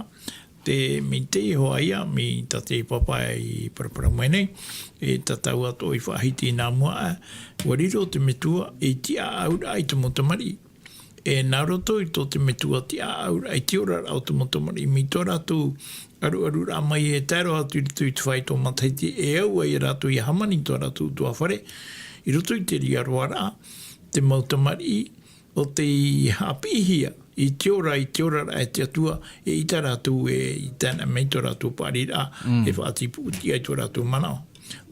te, mai te iho ā ia, mai tā te papa i paraparau mai nei, e tātou atoʻa i faʻahiti nā mua aʻe, ʻua riro te Metua i tiʻaʻauraʻa i te mau tamariʻi. E nā roto i tō te Metua tiʻaʻauraʻa i te oraraʻa o te mau tamariʻi, mai tō rātou ʻaruʻaruraʻa mai e tae roa atu i roto i te faito matahiti, e au ai rātou ia hāmani tō rātou ʻutuāfare, i roto i te reira roaraʻa, te mau tamariʻi, ʻo tei haʻapiʻihia i te ora, i te oraraʻa e te Atua, eʻita rātou e, i tae noa mai tō rātou paʻariraʻa, mm, e faʻatipuʻutiʻa i tō rātou manaʻo.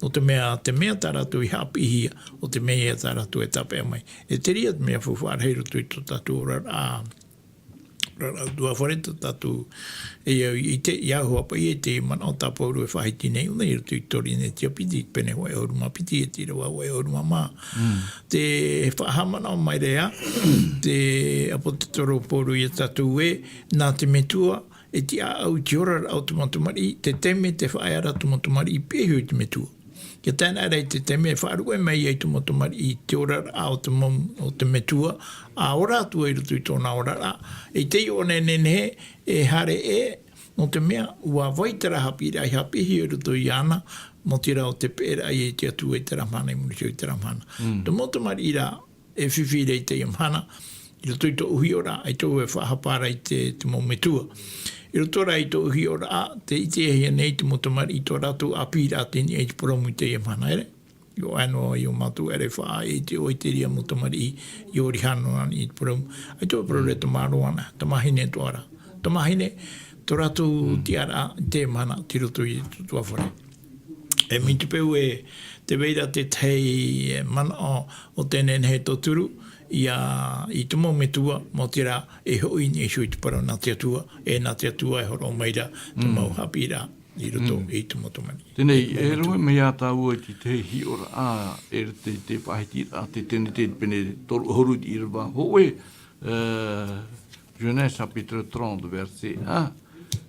Nō te mea, te mea tā rātou i haʻapiʻihia, ʻo te mea ia tā rātou e tāpeʻa mai. E te reira te mea faufaʻa rahi i roto i tō tātou oraraʻa, oraraʻa ʻutuāfare tā tātou, e au i te, i au hoʻi paʻi i te manaʻo tā Paulo e faʻahiti nei ʻōna i roto i te Korinetia piti, pene hōʻē ʻahuru mā piti, e te ʻīrava hōʻē ʻahuru mā maha. Mm. Tē faʻahaʻamanaʻo mai ra, te ʻāpōsetolo Paulo ia tātou ē, nā te Metua, e tiʻaʻau i te oraraʻa o te mau tamariʻi, te taime tē faʻaea ra te mau tamariʻi i pīhaʻi iho i te Metua. Ia tae noa ra i te taime e faʻaruʻe mai ai te mau tamariʻi i te oraraʻa o te mau, o te Metua, ʻa ora atu ai i roto i tōna oraraʻa, e tei ʻō nei nehenehe, e haere ē, nō te mea, ʻua vai terā haʻapiʻiraʻa i haʻapiʻihia i roto iāna, maoti rā ʻo te peʻeraʻa i te Atua i terā mahana, i muri iho i terā mahana. Mm. Te mau tamariʻi rā, e fifi ra i teie mahana, i roto i tōʻu hiʻoraʻa, ʻaita vau e faʻahapa ra i te, te mau metua. I roto rā i tōʻu hiʻoraʻa, tē ʻitehia nei te mau tamariʻi i tō rātou ʻāpīraʻa i niʻa i te purōmu i teie mahana, ʻere? ʻIa ʻoaʻoa noa ʻo mātou ʻere faʻaʻite ʻoe i te reira mau tamariʻi, ʻia ʻōriha noa i te purōmu. ʻAita vau e parau ra, mm, tamāroa na, tamāhine atoʻa ra. Tamāhine, tō rātou, mm, tiʻaraʻa i teie mahana, tei roto i tō ʻutuāfare. E mai te peu ē, tē vai ra te tahi, e, manaʻo ʻo tē nehenehe e tauturu, ʻia, i te mau metua, maoti rā, e hoʻi i niʻa iho i te parau nā te Atua, e nā te Atua e hōroʻa mai ra te, mm, mau haʻapiʻiraʻa i roto, mm, i te mau tamariʻi. Teie nei, e roaʻa mai ā tāua i te tahi hiʻoraʻa, e te, te faʻahitiraʻa, te Tenete pene toru ʻahuru i te ʻīrava hōʻē, e, Genèse chapitre trente, verset un.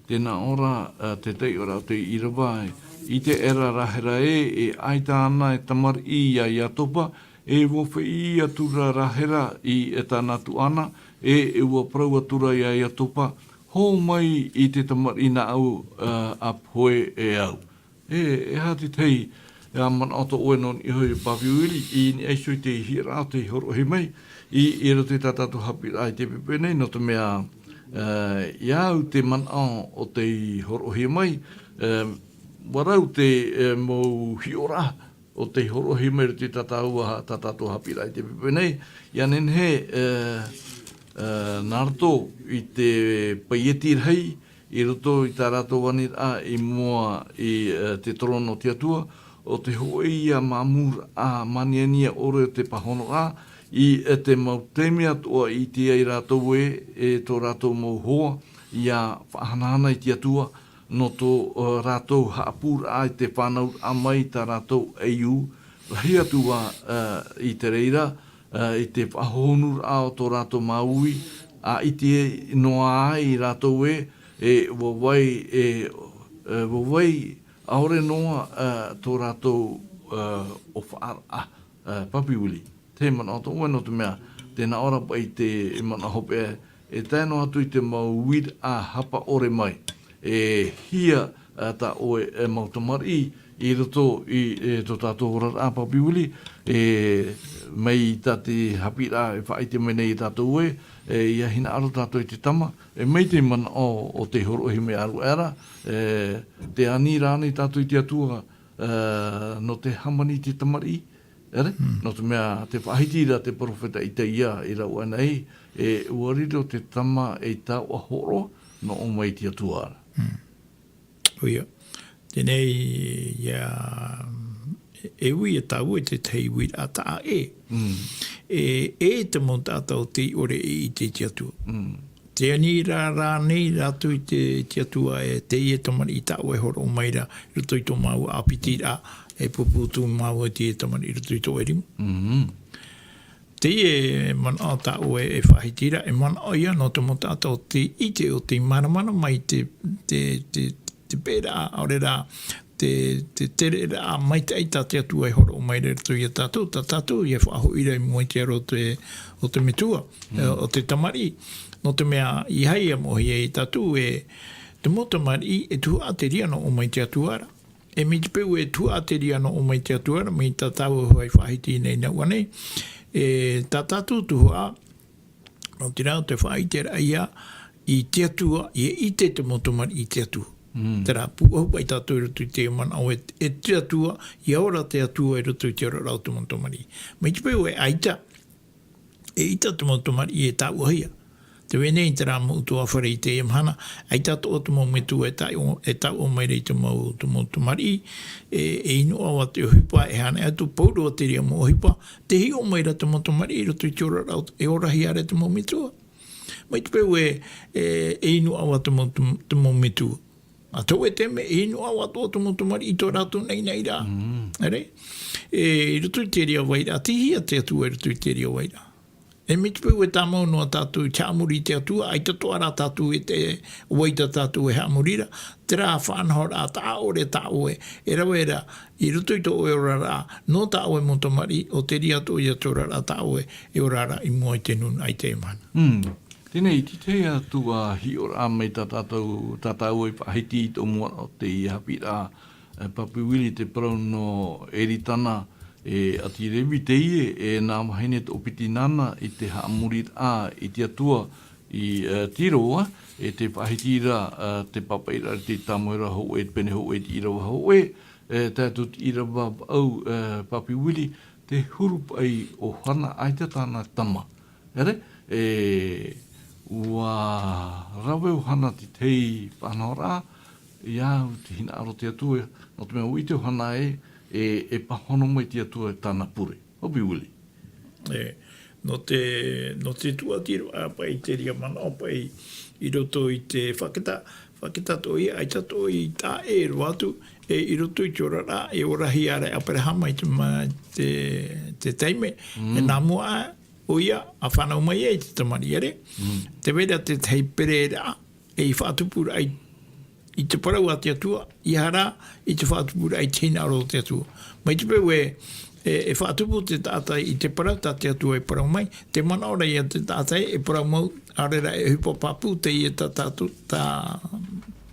Tē nā ʻō ra, ā, te taiʻoraʻa o te ʻīrava, ʻite aʻera Rahera ē, e ʻaita āna e tamariʻi ia Iakoba, e ʻua feiʻi atu ra Rahera i, e tāna tuʻāna, e, e ʻua parau atu ra ia Iakoba, hō mai i te tamariʻi nāʻu, ā, ʻa pohe e au. E, e aha te tahi, e, manaʻo tō ʻoe nō niʻa iho e Papi Willie, i niʻa iho i te hiʻoraʻa tei hōroʻahia mai, i, i roto i tā tātou haʻapiʻiraʻa i teie poʻipoʻi nei, nō te mea, e, iā au te manaʻo ʻo tei hōroʻahia mai, e, ʻua rau te, e, mau hiʻoraʻa ʻo tei hōroʻahia mai i roto i tā tāua, tā tātou haʻapiʻiraʻa i teie poʻipoʻi nei, ʻia nehenehe, e, e, nā roto i te paieti rahi, i roto i tā rātou aniraʻa i mua i, e, te torono o te Atua, ʻo te hōʻē ia māmūraʻa, ā, māniania ʻore o te pāhonoraʻa, i, e, te mau taime atoʻa i ʻite ai rātou ē, e tō rātou mau hoa, ʻia faʻahanahana i te Atua, nō tō, e, rātou haʻapūraʻa i te fānauraʻa mai i tā rātou ʻaiū, rahi atu ā, e, i te reira, e, i te faʻahohonuraʻa o tō rātou māuiui, ʻa ʻite noa ai rātou ē, e, ʻua vai, e, e, ʻua vai, ʻaore noa, e, tō rātou, e, ʻōfaʻaraʻa, e, Papi Willie. Te manaʻo tō ʻoe nō te mea, tē nā ʻō ra paʻi te manaʻo hopeʻa, e tae noa atu i te mau uiraʻa hapa ʻore mai. E hia, ā, tā ʻoe, e, mau tamariʻi i roto i, e, tō tātou oraraʻa, Papi Willie, e, mai tā te haʻapiʻiraʻa e faʻaʻite mai nei e tātou ē, e, ʻia hinaʻaro tātou i te tama, e, mai te manaʻo o te hōroʻahia mai ʻāruʻahi ra, e, tē ani ra ānei tātou i te Atua, e, nō te hāmani i te tamariʻi, ʻere? Mm. Nō te mea, tē faʻahiti ra te perofeta Itaia i rave anaʻe, e, ʻua riro te tama ei taoʻa hōroʻa, nō ʻō mai te Atua ra. Mm. ʻOia. Teie nei, ʻia, e ui e tāua i te tahi uiraʻa taʻa ʻē. Mm. E, e te mau taʻata o tei ʻore e ʻite i te Atua. Mm. Tē ani ra rānei rātou i te, te Atua ē, teie tamariʻi tā ʻoe e hōroʻa mai ra, i roto i tō māua ʻāpitiraʻa, e pūpū atu māua i teie tamariʻi i roto i tō ʻoe rima. Mm. Teie manaʻo tā ʻoe e faʻahiti ra, e manaʻo ïa nō te mau taʻata o tei ʻite, o tei māramarama i te, te, te, te pēraʻa, ʻaore rā, te, te tereraʻa maitaʻi tā te Atua e hōroʻa mai ra i roto ia tātou, tā tātou ïa e faʻahoʻi ra i mua i te aro o te, o te metua, Mm. o te tamariʻi. Nō te mea, ʻeiaha ïa moʻehia ia tātou ē, te mau tamariʻi e tuhaʻa te reira nō ʻō mai te Atua ra. E mai te peu e tuhaʻa te reira nō ʻō mai te Atua ra, mai tā tāua hoʻi e faʻahiti nei nā ʻō nei, e tā tātou tuhaʻa, nō te reira o te faʻaʻiteraʻa ïa i te Atua, ʻia ʻite te mau tamariʻi i te Atua. Mm. Terā, pūʻohu paʻi tātou i roto i te manaʻo ē, e te Atua, ʻia ora te Atua i roto i te oraraʻa o te mau tamariʻi. Mai te peu e ʻaita, e ʻaita te mau tamariʻi e tāuʻahia. Tē vai nei terā mau ʻutuāfare i teie mahana, ʻaita atoʻa te mau metua e taʻo-, e taʻo mai ra i te mau, te mau tamariʻi, e, e inu ʻāvaʻe te ʻohipa, e haere atu pauroa te reira mau ʻohipa, tē hiʻo mai ra te mau tamariʻi i roto i te oraraʻa, e orahia ra te mau metua. Mai te peu e, e, e inu ʻāvaʻe te mau, te mau metua. ʻA taua taime, e inu ʻāvaʻe atoʻa te mau tamariʻi i tō rātou naʻinaʻiraʻa. Mm. ʻEre? E, i roto i te reira vairaʻa, tei hea te Atua i roto i te reira vairaʻa. E mai te peu e tāmau noa tātou i te haʻamori i te Atua, ʻaita atoʻa rā tātou e te, ʻo vai tā tātou e haʻamori ra, terā faʻanahoraʻa taʻa ʻore tā ʻoe e rave ra, i roto i tō ʻoe oraraʻa, nō tā ʻoe mau tamariʻi, ʻo te reira atoʻa ïa te oraraʻa tā ʻoe e ora ra i mua i te nūnaʻa i teie mahana. Mm. Teie nei, i te tahi atu ā hiʻoraʻa mai tā tātou, tā tāua i faʻahiti i tō mua o teie haʻapiʻiraʻa, e, Papi Willie, te parau nō Eritana, e, ʻāti Revi teie, e nā vahine toʻopiti nāna i te haʻamoriraʻa i te Atua i, e, Tiroa, e tē faʻahiti ra, e, te pāpaʻiraʻa i te tāmau ra hōʻē, te pene hōʻē, te ʻīrava hōʻē, e, tae atu te ʻīrava vaʻu, e, Papi Willie, te huru paʻi o Hana ʻaita tāna tama. ʻEre, e, ʻua rave ʻo Hana i te tahi faʻanahoraʻa, ʻia au i te hinaʻaro o te Atua, nō te mea ʻua ʻite ʻo Hana ē, e, e pāhono mai te Atua i tāna pure. Papi Willie. E, nō te, nō te tūʻatiraʻa paʻi i te reira manaʻo paʻi i roto i te fakahā, fakahā atoʻa ïa, ʻaita atoʻa i taʻa ʻē roa atu, e, i roto i te oraraʻa, e orahia ra e Aperahama i te ma-, te, te taime, Mm. e nā mua aʻe, ʻoia, ʻa fānau mai ai te tamariʻi, ʻere? Mm. Tē vai ra te tahi pereraʻa, e i faʻatupuraʻa i, i te parau a te Atua, ʻeiaha rā, i te faʻatupuraʻa i te hinaʻaro o te Atua. Mai te peu e, e, e faʻatupu te taʻata i te parau tā te Atua e parau mai, tē manaʻo ra ïa te taʻata ē, e parau mau, ʻaore rā e ʻohipa pāpū teie tā tātou, tā,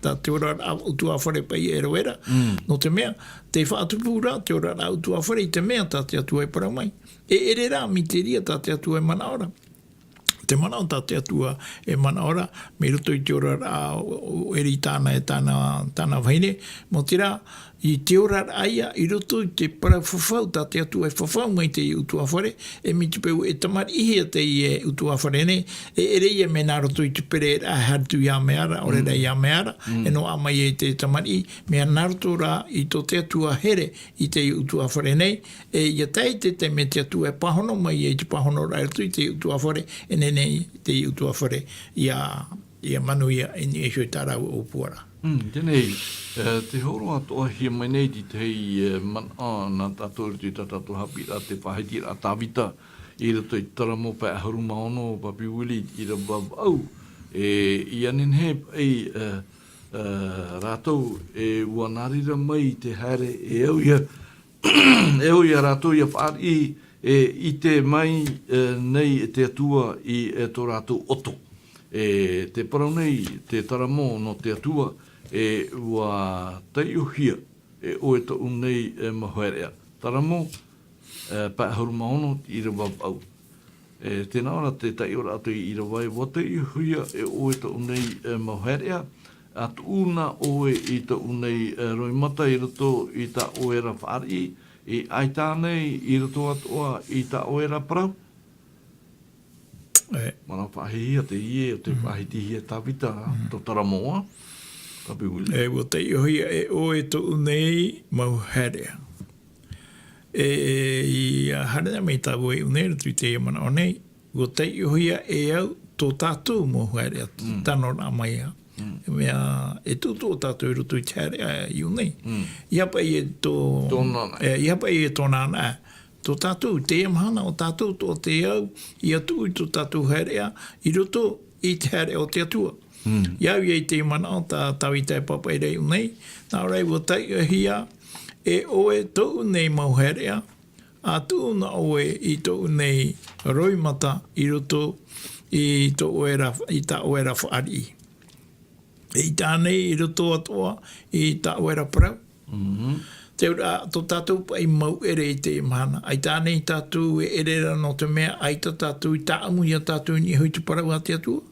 tā te oraraʻa ʻutuāfare paʻi e rave ra. Mm. Nō te mea, tē faʻatupu ra te oraraʻa ʻutuāfare i te mea tā te Atua e parau mai. E ʻere rā mai te reira tā te Atua e manaʻo ra. Te manaʻo tā te Atua e manaʻo ra, mai roto i te oraraʻa o, o Eritana e tāna, tāna vahine, nō te reira, i te oraraʻa ïa, i roto i te parau fafau tā te Atua e fafau mai i teie ʻutuāfare, e mai te peu e tamariʻihia teie ʻutuāfare nei, e ʻere ïa mea nā roto i te pereraʻa e haere atu iā Meara, ʻaore rā Mm. iā Meara, Mm. e noaʻa mai ai te tamariʻi, mea nā roto rā i tō te Atua here i teie ʻutuāfare nei, e, ʻia tae i te taime te Atua e pāhono mai ai i te pāhonoraʻa i roto i teie ʻutuāfare, e nehenehe teie ʻutuāfare ʻia, ʻia manuia i niʻa iho i tā rāua ʻōpuaraʻa. Mm, teie nei, e, tē hōroʻahia mai nei i te tahi, e, manaʻo nā tātou i roto i tā tātou haʻapiʻiraʻa te faʻahitiraʻa a Tāvita, i roto i te Taramo pae ʻahuru mā ono, Papi Willie, ʻīrava vaʻu, e, ʻia nehenehe, e, e, e, rātou, e, ʻua nā reira mai i te haere, e au ïa, e au ïa rātou ʻia fāriʻi, e, ʻite mai, e, nei e te Atua i, e, tō rātou ʻoto. e te parau nei te taramo nō te Atua, e ua taiʻohia e ʻoe tōʻu nei e mau haereʻa. Taramo, e, pae ʻahuru mā ono, ʻīrava vaʻu. E, tēnā ora te taiʻoraʻa te ʻīrava ē, ua taiʻohia e ʻoe tōʻu nei e mau haereʻa, ʻa tuʻu na ʻoe i tōʻu nei e roimata i roto i tā ʻoe ra fāriʻi, e ʻaita ānei i roto atoʻa i tā ʻoe ra parau. E. Mana faʻahiahia teie, ʻo tē faʻahitihia e Tāvita, tō Taramo, Papi Willie. E, ua taiʻohia e ʻoe tōʻu nei mau haereʻa. E, e, ʻia haere mai tāua i ʻō nei, i roto i teie manaʻo nei, ua taiʻohia e au tō tātou mau haereʻa, tano rā mai ia. Mea, e tuʻu atoʻa tātou i roto i te haereʻa i ʻō nei. ʻEiaha paʻi e tō, tōna anaʻe. E, ʻeiaha paʻi e tōna anaʻe. Tō tātou, teie mahana ʻo tātou atoʻa te au, ʻia tuʻu i tō tātou haereʻa, i roto i te haereʻa o te Atua. ʻIa au ia i teie manaʻo tā Tāvita e pāpaʻi ra i ʻō nei, nā ʻō ra ē ua taiʻohia e ʻoe tōʻu nei mau haereʻa, ʻa tuʻu na ʻoe i tōʻu nei roimata i roto i tō ʻoe ra, i tā ʻoe ra fāriʻi. E ʻaita ānei i roto atoʻa i tā ʻoe ra parau. Te auraʻa, tō tātou paʻi mau ʻere i teie mahana. ʻAita ānei tātou e ʻere ra nō te mea, ʻaita tātou i tāʻamu ia tātou i niʻa iho i te parau a te Atua.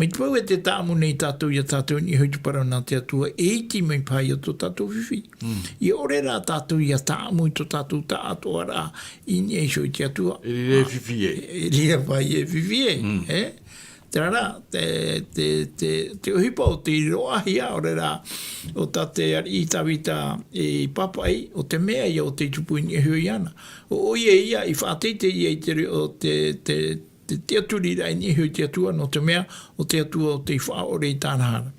Mai te peu e tē tāʻamu nei tātou ia tātou i niʻa iho i te parau nā te Atua, e iti mai paha ia tō tātou fifi. ʻIa ʻore rā tātou ʻia tāʻamu i tō tātou taʻatoʻaraʻa i niʻa iho i te Atua. E riro e fifi ē. E riro paha e fifi ē, e? Terā rā, te, te, te, te ʻohipa o te roaʻahia, ʻaore rā, ʻo tā te ariʻi Tāvita i pāpaʻi, ʻo te mea ia ʻo tei tupu i niʻa iho iāna. ʻO, ʻoia ia i faʻateitei ia i te, ʻo te, te, te, te tiʻaturiraʻa i niʻa iho i te Atua, nō te mea, ʻo te Atua ʻo tei faʻaʻore i tāna hara.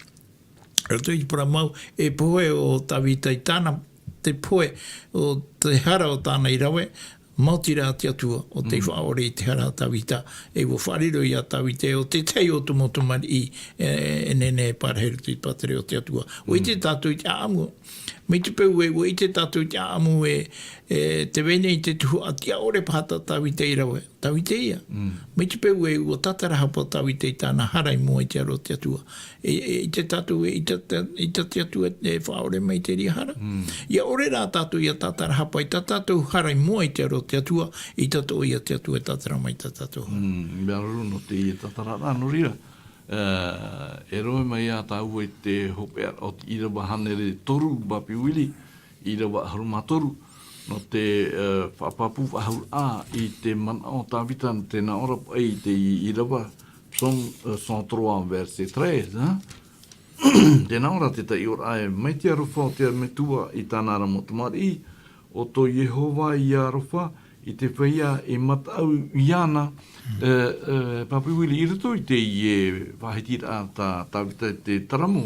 Roto i te parau mau, e pohe ʻo Tāvita i tāna, te pohe o te hara o tāna i rave, maoti rā te Atua ʻo tei faʻaʻore i te hara a Tāvita, e ʻua faʻariro ia Tāvita ē ʻo te tahi o te mau tamariʻi, e, e nehenehe e parahi roto i te pātireia o te Atua. ʻUa ʻite tātou i te ʻāʻamu, mai te peu ē, ʻua ʻite tātou i te ʻāʻamu ē, e, tē vai nei te tuhaʻa tiʻaʻore paha tā Tāvita i rave. Tāvita ia. Mai te peu ē ʻua tātarahapa Tāvita i tāna hara i mua i te aro o te Atua. E, e, ʻite tātou ē, ʻaita, ʻaita te Atua e faʻaʻore mai i terā hara. ʻIa ʻore rā tātou ʻia tātarahapa i tā tātou hara i mua i te aro o te Atua, ʻaita atoʻa ia te Atua e tātara mai i tā tātou hara. Mea ruru nō teie tātararaʻa, nō reira. E, e rave mai ā tāua i te hopeʻa o te ʻīrava hānere toru, Papi Willie, ʻīrava ʻahuru mā toru, nō te, e, faʻapāpū faʻahou ā i te manaʻo o Tāvita, tē nā ʻō ra paʻi i te ʻīrava, Psaume, e, cent trois, verset treize, hein? Tē nā ʻō ra te taiʻoraʻa ē, mai te aroha o te Metua i tāna ra mau tamariʻi, ʻo tō Iehova ia aroha i te feiā e mataʻu iāna, e, e, Papi Willie, i roto i teie faʻahitiraʻa tā Tāvita i te taramo,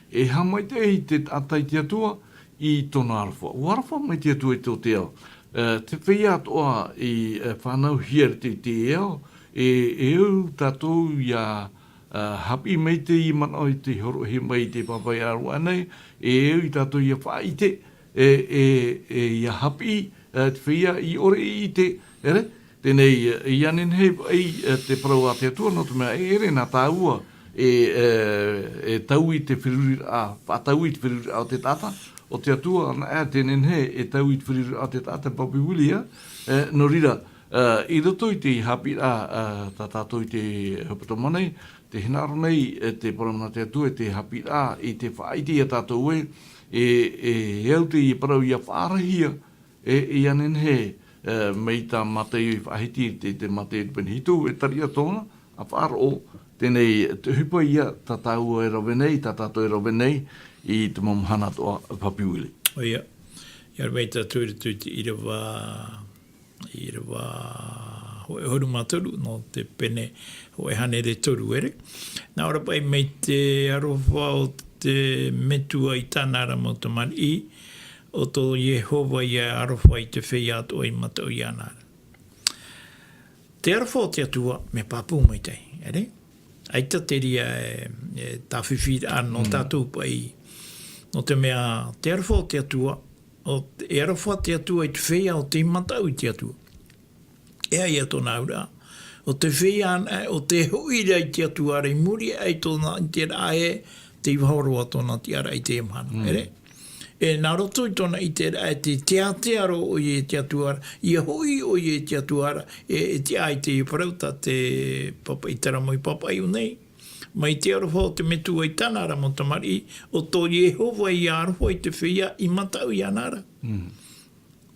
e haʻamaitaʻi te taʻata i te Atua i tōna aroha. ʻUa aroha mai te Atua i tō te ao. E, te feiā atoʻa i, e, fānauhia i te, te ao, e, e au tātou ʻia, e, haʻapiʻi mai teie manaʻo i te hōroʻahia mai i te pāpaʻi ʻāruʻa nei, e au ia tātou ʻia faʻaʻite, e, e, e ʻia haʻapiʻi, e, te feiā i ʻore i ʻite, ʻere? Teie nei, e, ʻia nehenehe ai, e, te parau a te Atua, nō te mea e ʻere nā tāua e, e, e taui i te feruriraʻa, faʻataui i te feruriraʻa o te taʻata, ʻo te Atua anaʻe tē nehenehe e taui i te feruriraʻa o te taʻata, Papi Willie, e, nō reira, e, i roto i te haʻapiʻiraʻa, e, tā tātou i te hepetoma nei, tē hinaʻaro nei, e, te parau nā te Atua, e te haʻapiʻiraʻa, i te faʻaʻite ia tātou ē, e, e, e au teie parau ʻia faʻaarahia, e, ʻia nehenehe, e, mai tā Mataio i faʻahiti, te, te Mataio i te pene hitu, e tariʻa tōna, ʻa faʻaroʻo, teie nei, te ʻohipa ia tā tāua e rave nei, tā tātou e rave nei, i te mau mahana atoʻa, Papi Willie. ʻOia, ʻia rave tātou i roto i te ʻīrava, ʻīrava hōʻē ʻahuru mā toru, nō te pene hōʻē hānere toru, ʻere? Nā ʻō ra paʻi mai te aroha o te Metua i tāna ra mau tamariʻi, ʻo tō Iehova ia aroha i te feiā atoʻa i mataʻu iāna ra. Te aroha o te Atua, mea pāpū maitaʻi, ʻere? ʻAita terā e, e tāfifi ra nō tātou paʻi, nō te mea, te aroha o te Atua, ʻo te, e aroha te Atua i te feiā ʻo tei mataʻu i te Atua. E ʻaita tōna auraʻa. ʻo te feiā anaʻe, ʻo te hoʻi ra i te Atua ra i muri aʻe i tōna ʻiteraʻa ē, tei vāhi roa tōna tiʻaraʻa i teie mahana. Mm. ʻEre? E nā roto i tōna ʻiteraʻa ē, te teatea roa ʻoia i te Atua ra, ʻia hoʻi ʻoia i te Atua ra, e, e tiʻa ai teie parau tā te pāpaʻi Taramoe i pāpaʻi nei. Mai te aroha o te Metua i tāna ra mau tamariʻi, ʻo tō Iehova i aroha i te feiā i mataʻu iāna ra. Mm.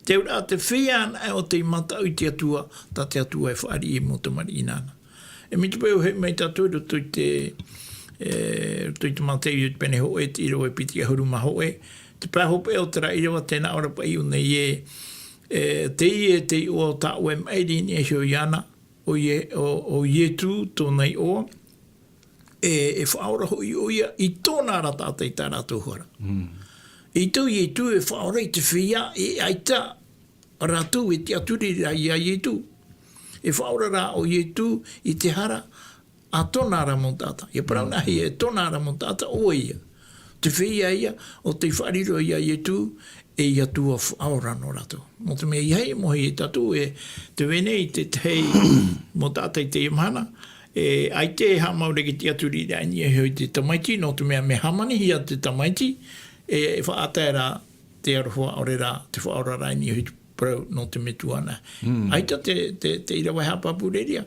Te auraʻa te feiā anaʻe ʻo tei mataʻu i te Atua, tā te Atua e fāriʻi mau tamariʻi nāna. E mai te peu e hoʻi mai tātou i roto i te, e, roto i te Mātaiu i te pene hōʻē, te ʻīrava e piti ʻahuru mā hōʻē, te pae hopeʻa o terā ʻīrava, tē nā ʻō ra paʻi nei ē, e, teie te iʻoa tā ʻoe e maʻiri i niʻa iho iāna, ʻo Ie-, ʻo, ʻo Ietu tōna iʻoa, e, e faʻaora hoʻi ʻoia i tōna ra taʻata i tā rātou hara. Mm. ʻEita ʻo Ietu e faʻaora i te feiā, e ʻaita rātou e tiʻaturi ra iā Ietu. E faʻaora rā ʻo Ietu i te hara a tōna ra mau taʻata. ʻIa parau Mm. nā hea e tōna ra mau taʻata, ʻo ia. Te feiā ia, ʻo tei faʻariro iā Ietu, e ʻia tua faʻaora nō rātou. Nō te mea ʻeiaha e mohe ia tātou e, tē vai nei te tahi mau taʻata i teie mahana, e, ʻaita e haʻamau ra i te tiʻaturi ra i niʻa iho i te Tamaiti, nō te mea mea hāmanihia te Tamaiti, e, e faʻatae ra te aroha ʻaore rā, te faʻaora ra i niʻa iho i te parau nō te Metua na. Mm. ʻAita te, te, te ʻīrava e haʻapāpūraʻa.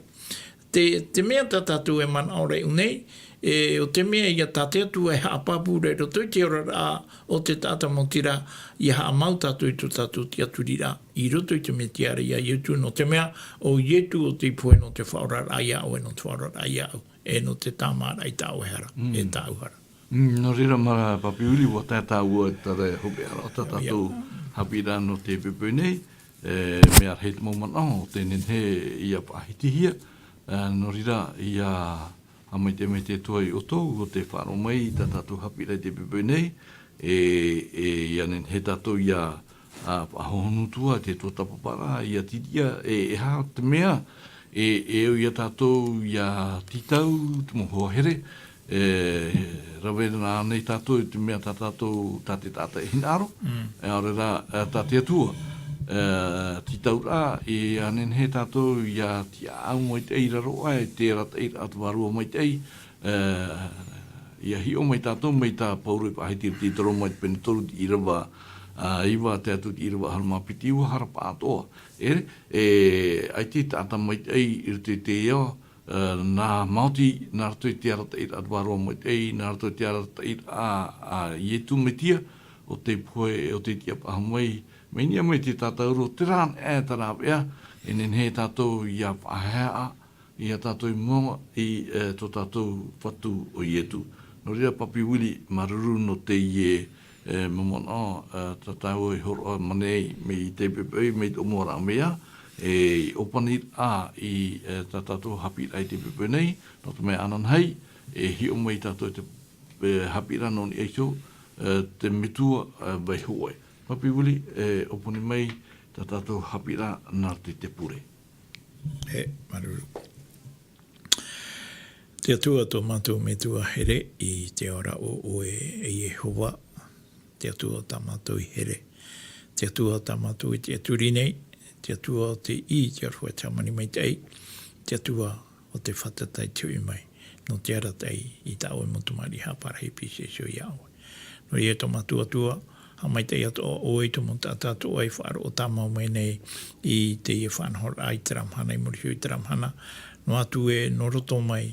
Te, te mea tā tātou e manaʻo ra iʻō nei, e, ʻo te mea ïa tā te Atua e haʻapāpūraʻa i roto i te oraraʻa o te taʻata mau tira, ʻia haʻamau tātou i tō tātou tiʻaturiraʻa, i roto i te Metia ra iā Ietu, nō te mea, ʻo Ietu ʻo tei pohe nō te faʻaoraraʻa iā ʻoe, nō te faʻaoraraʻa iāʻu, e nō te tāmāraʻa i tā ʻoe hara, Mm. e tāʻu hara. Mm, nō reira, mā Papi Willie, ʻua tae tāua i te tara hopeʻa ra o tā tātou haʻapiʻiraʻa nō te poipoi nei, e, mea rahi te mau manaʻo, tē nehenehe ʻia faʻahitihia, e, nō reira, ʻia haʻamaitaʻi mai te Atua iā ʻoutou, ʻo tē faʻaroʻo mai i tā tātou haʻapiʻiraʻa i te poipoi nei, e, e, ʻia nehenehe tātou ʻia ā, faʻahohonu atu ā te tuatāpaparaʻa, ʻia tītiʻa, e, e aha te mea, e, e au ia tātou ʻia tītau te mau hoa here, e, rave ra ānei tātou i te mea tā tātou, tā te taʻata e hinaʻaro, Mm. e, ʻaore rā, e, tā te Atua, e, tītauraʻa, e, ʻia nehenehe tātou ʻia tiʻaʻau maitaʻi i raro aʻe i te arataʻiraʻa o te Vārua Maitaʻi, e, ʻia hiʻo mai tātou mai tā Pauro i faʻahiti i te Roma i te pene toru te ʻīrava, a, iva tae atu te ʻīrava ʻahuru mā piti, ʻua hara pāʻatoʻa. E, e, ʻaita e taʻata maitaʻi i roto i te ao, e, nā maoti, nā roto i te arataʻiraʻa o te Vārua Maitaʻi, nā roto i te arataʻiraʻa a, a Ietu Metia, ʻo tei pohe, ʻo tei tiʻapaʻahu mai, mai niʻa mai te tātauro, terā anaʻe, terā veʻa, e nehenehe tātou ʻia faʻahaʻehaʻa, ia tātou i mua i, e, tō tātou Fatu ʻo Ietu. Nō reira, Papi Willie, māuruuru nō teie, e, mau manaʻo, e, tā tāua i hōroʻa mai nei, mai te poipoi, mai tō mua ra mea, e, i ʻōpaniraʻa i, e, tā tātou haʻapiʻiraʻa i te poipoi nei, nō te mea ananahi, e hiʻo mai tātou i te, e, haʻapiʻiraʻa nō niʻa iho, e, te Metua, e, vaiiho aʻe. Papi Willie, e ʻōpani mai tā tātou haʻapiʻiraʻa nā roto i te pure. E, māuruuru. Te Atua tō mātou Metua here, i te ao ra ʻo ʻoe e Iehova, te Atua tā mātou i here, te Atua tā mātou i tiʻaturi nei, te Atua ʻo tei ʻī i te aroha e te Hāmani Maitaʻi, te Atua ʻo tei fātata i te hoʻi mai, nō te arataʻi i tā ʻoe mau tamariʻi haʻapārahi pipi iā ʻoe. Nō reira, tō mātou Atua, haʻamaitaʻi atoʻa ʻoe i tō mau taʻata atoʻa i faʻaroʻo tāmau mai nei i teie faʻanahoraʻa i terā mahana, i muri iho i terā mahana. Noa atu ē, nō roto mai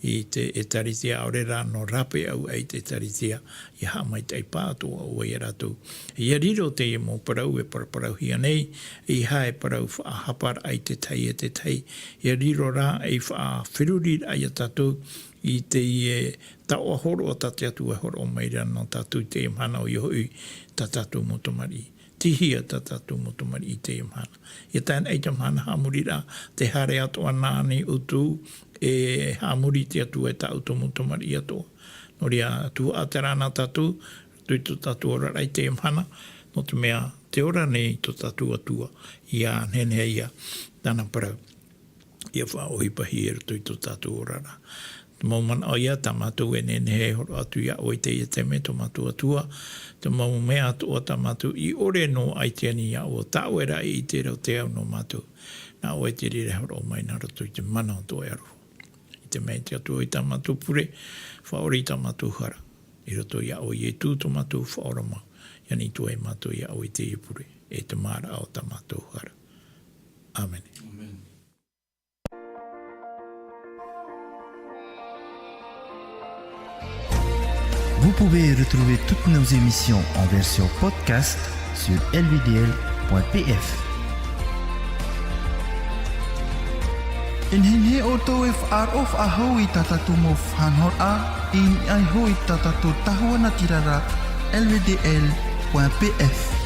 i te ʻĒtārētia, ʻaore rā, nō rāpae aʻe i te ʻĒtārētia, ʻia haʻamaitaʻi pāʻatoʻa ʻoe ia rātou. ʻIa riro teie mau parau e paraparauhia nei, ʻeiaha e parau faʻahaparaʻa i te tahi e te tahi. ʻIa riro rā ei faʻaferuriraʻa ia tātou i teie taoʻa hōroʻa tā te Atua e hōroʻa mai ra nō tātou i teie mahana, ʻoia hoʻi tā tātou mau tamariʻi. Tei hea tā tātou mau tamariʻi i teie mahana? ʻIa tae anaʻe i te mahana haʻamoriraʻa, tē haere atoʻa na ānei ʻoutou e haʻamori i te Atua e tā ʻoutou mau tamariʻi atoʻa? Nō reira, tuhaʻa terā nā tātou, i roto i tō tātou oraraʻa i teie mahana, nō te mea tē ora nei tō tātou Atua, ʻia nehenehe ia tāna parau ʻia faʻaʻohipahia i roto i tō tātou oraraʻa. Te mau manaʻo ïa, tā mātou e nehenehe e hōroʻa atu iā ʻoe i teie taime, tō mātou Atua, te mau mea atoʻa tā mātou i ʻore noa ʻaita i ani iā ʻoe, tā ʻoe rā e ʻite ra ʻo tē au nō mātou. Nā ʻoe te reira e hōroʻa mai nā roto i te mana o tō ʻoe aroha. I te mea ʻite atu i tā mātou pure, faʻaora i tā mātou hara. I roto iā ʻoe Ietu tō mātou Faʻaora mau, ʻia nītoa mātou iā ʻoe i teie pure, e te māraʻa o tā mātou hara. ʻĀmene. Vous pouvez retrouver toutes nos émissions en version podcast sur L V D L point P F. E nehenehe ʻoutou e faʻaroʻo faʻahou i tā tātou mau faʻanahoraʻa, i niʻa iho i tā tātou tahua natirara, L V D L point P F.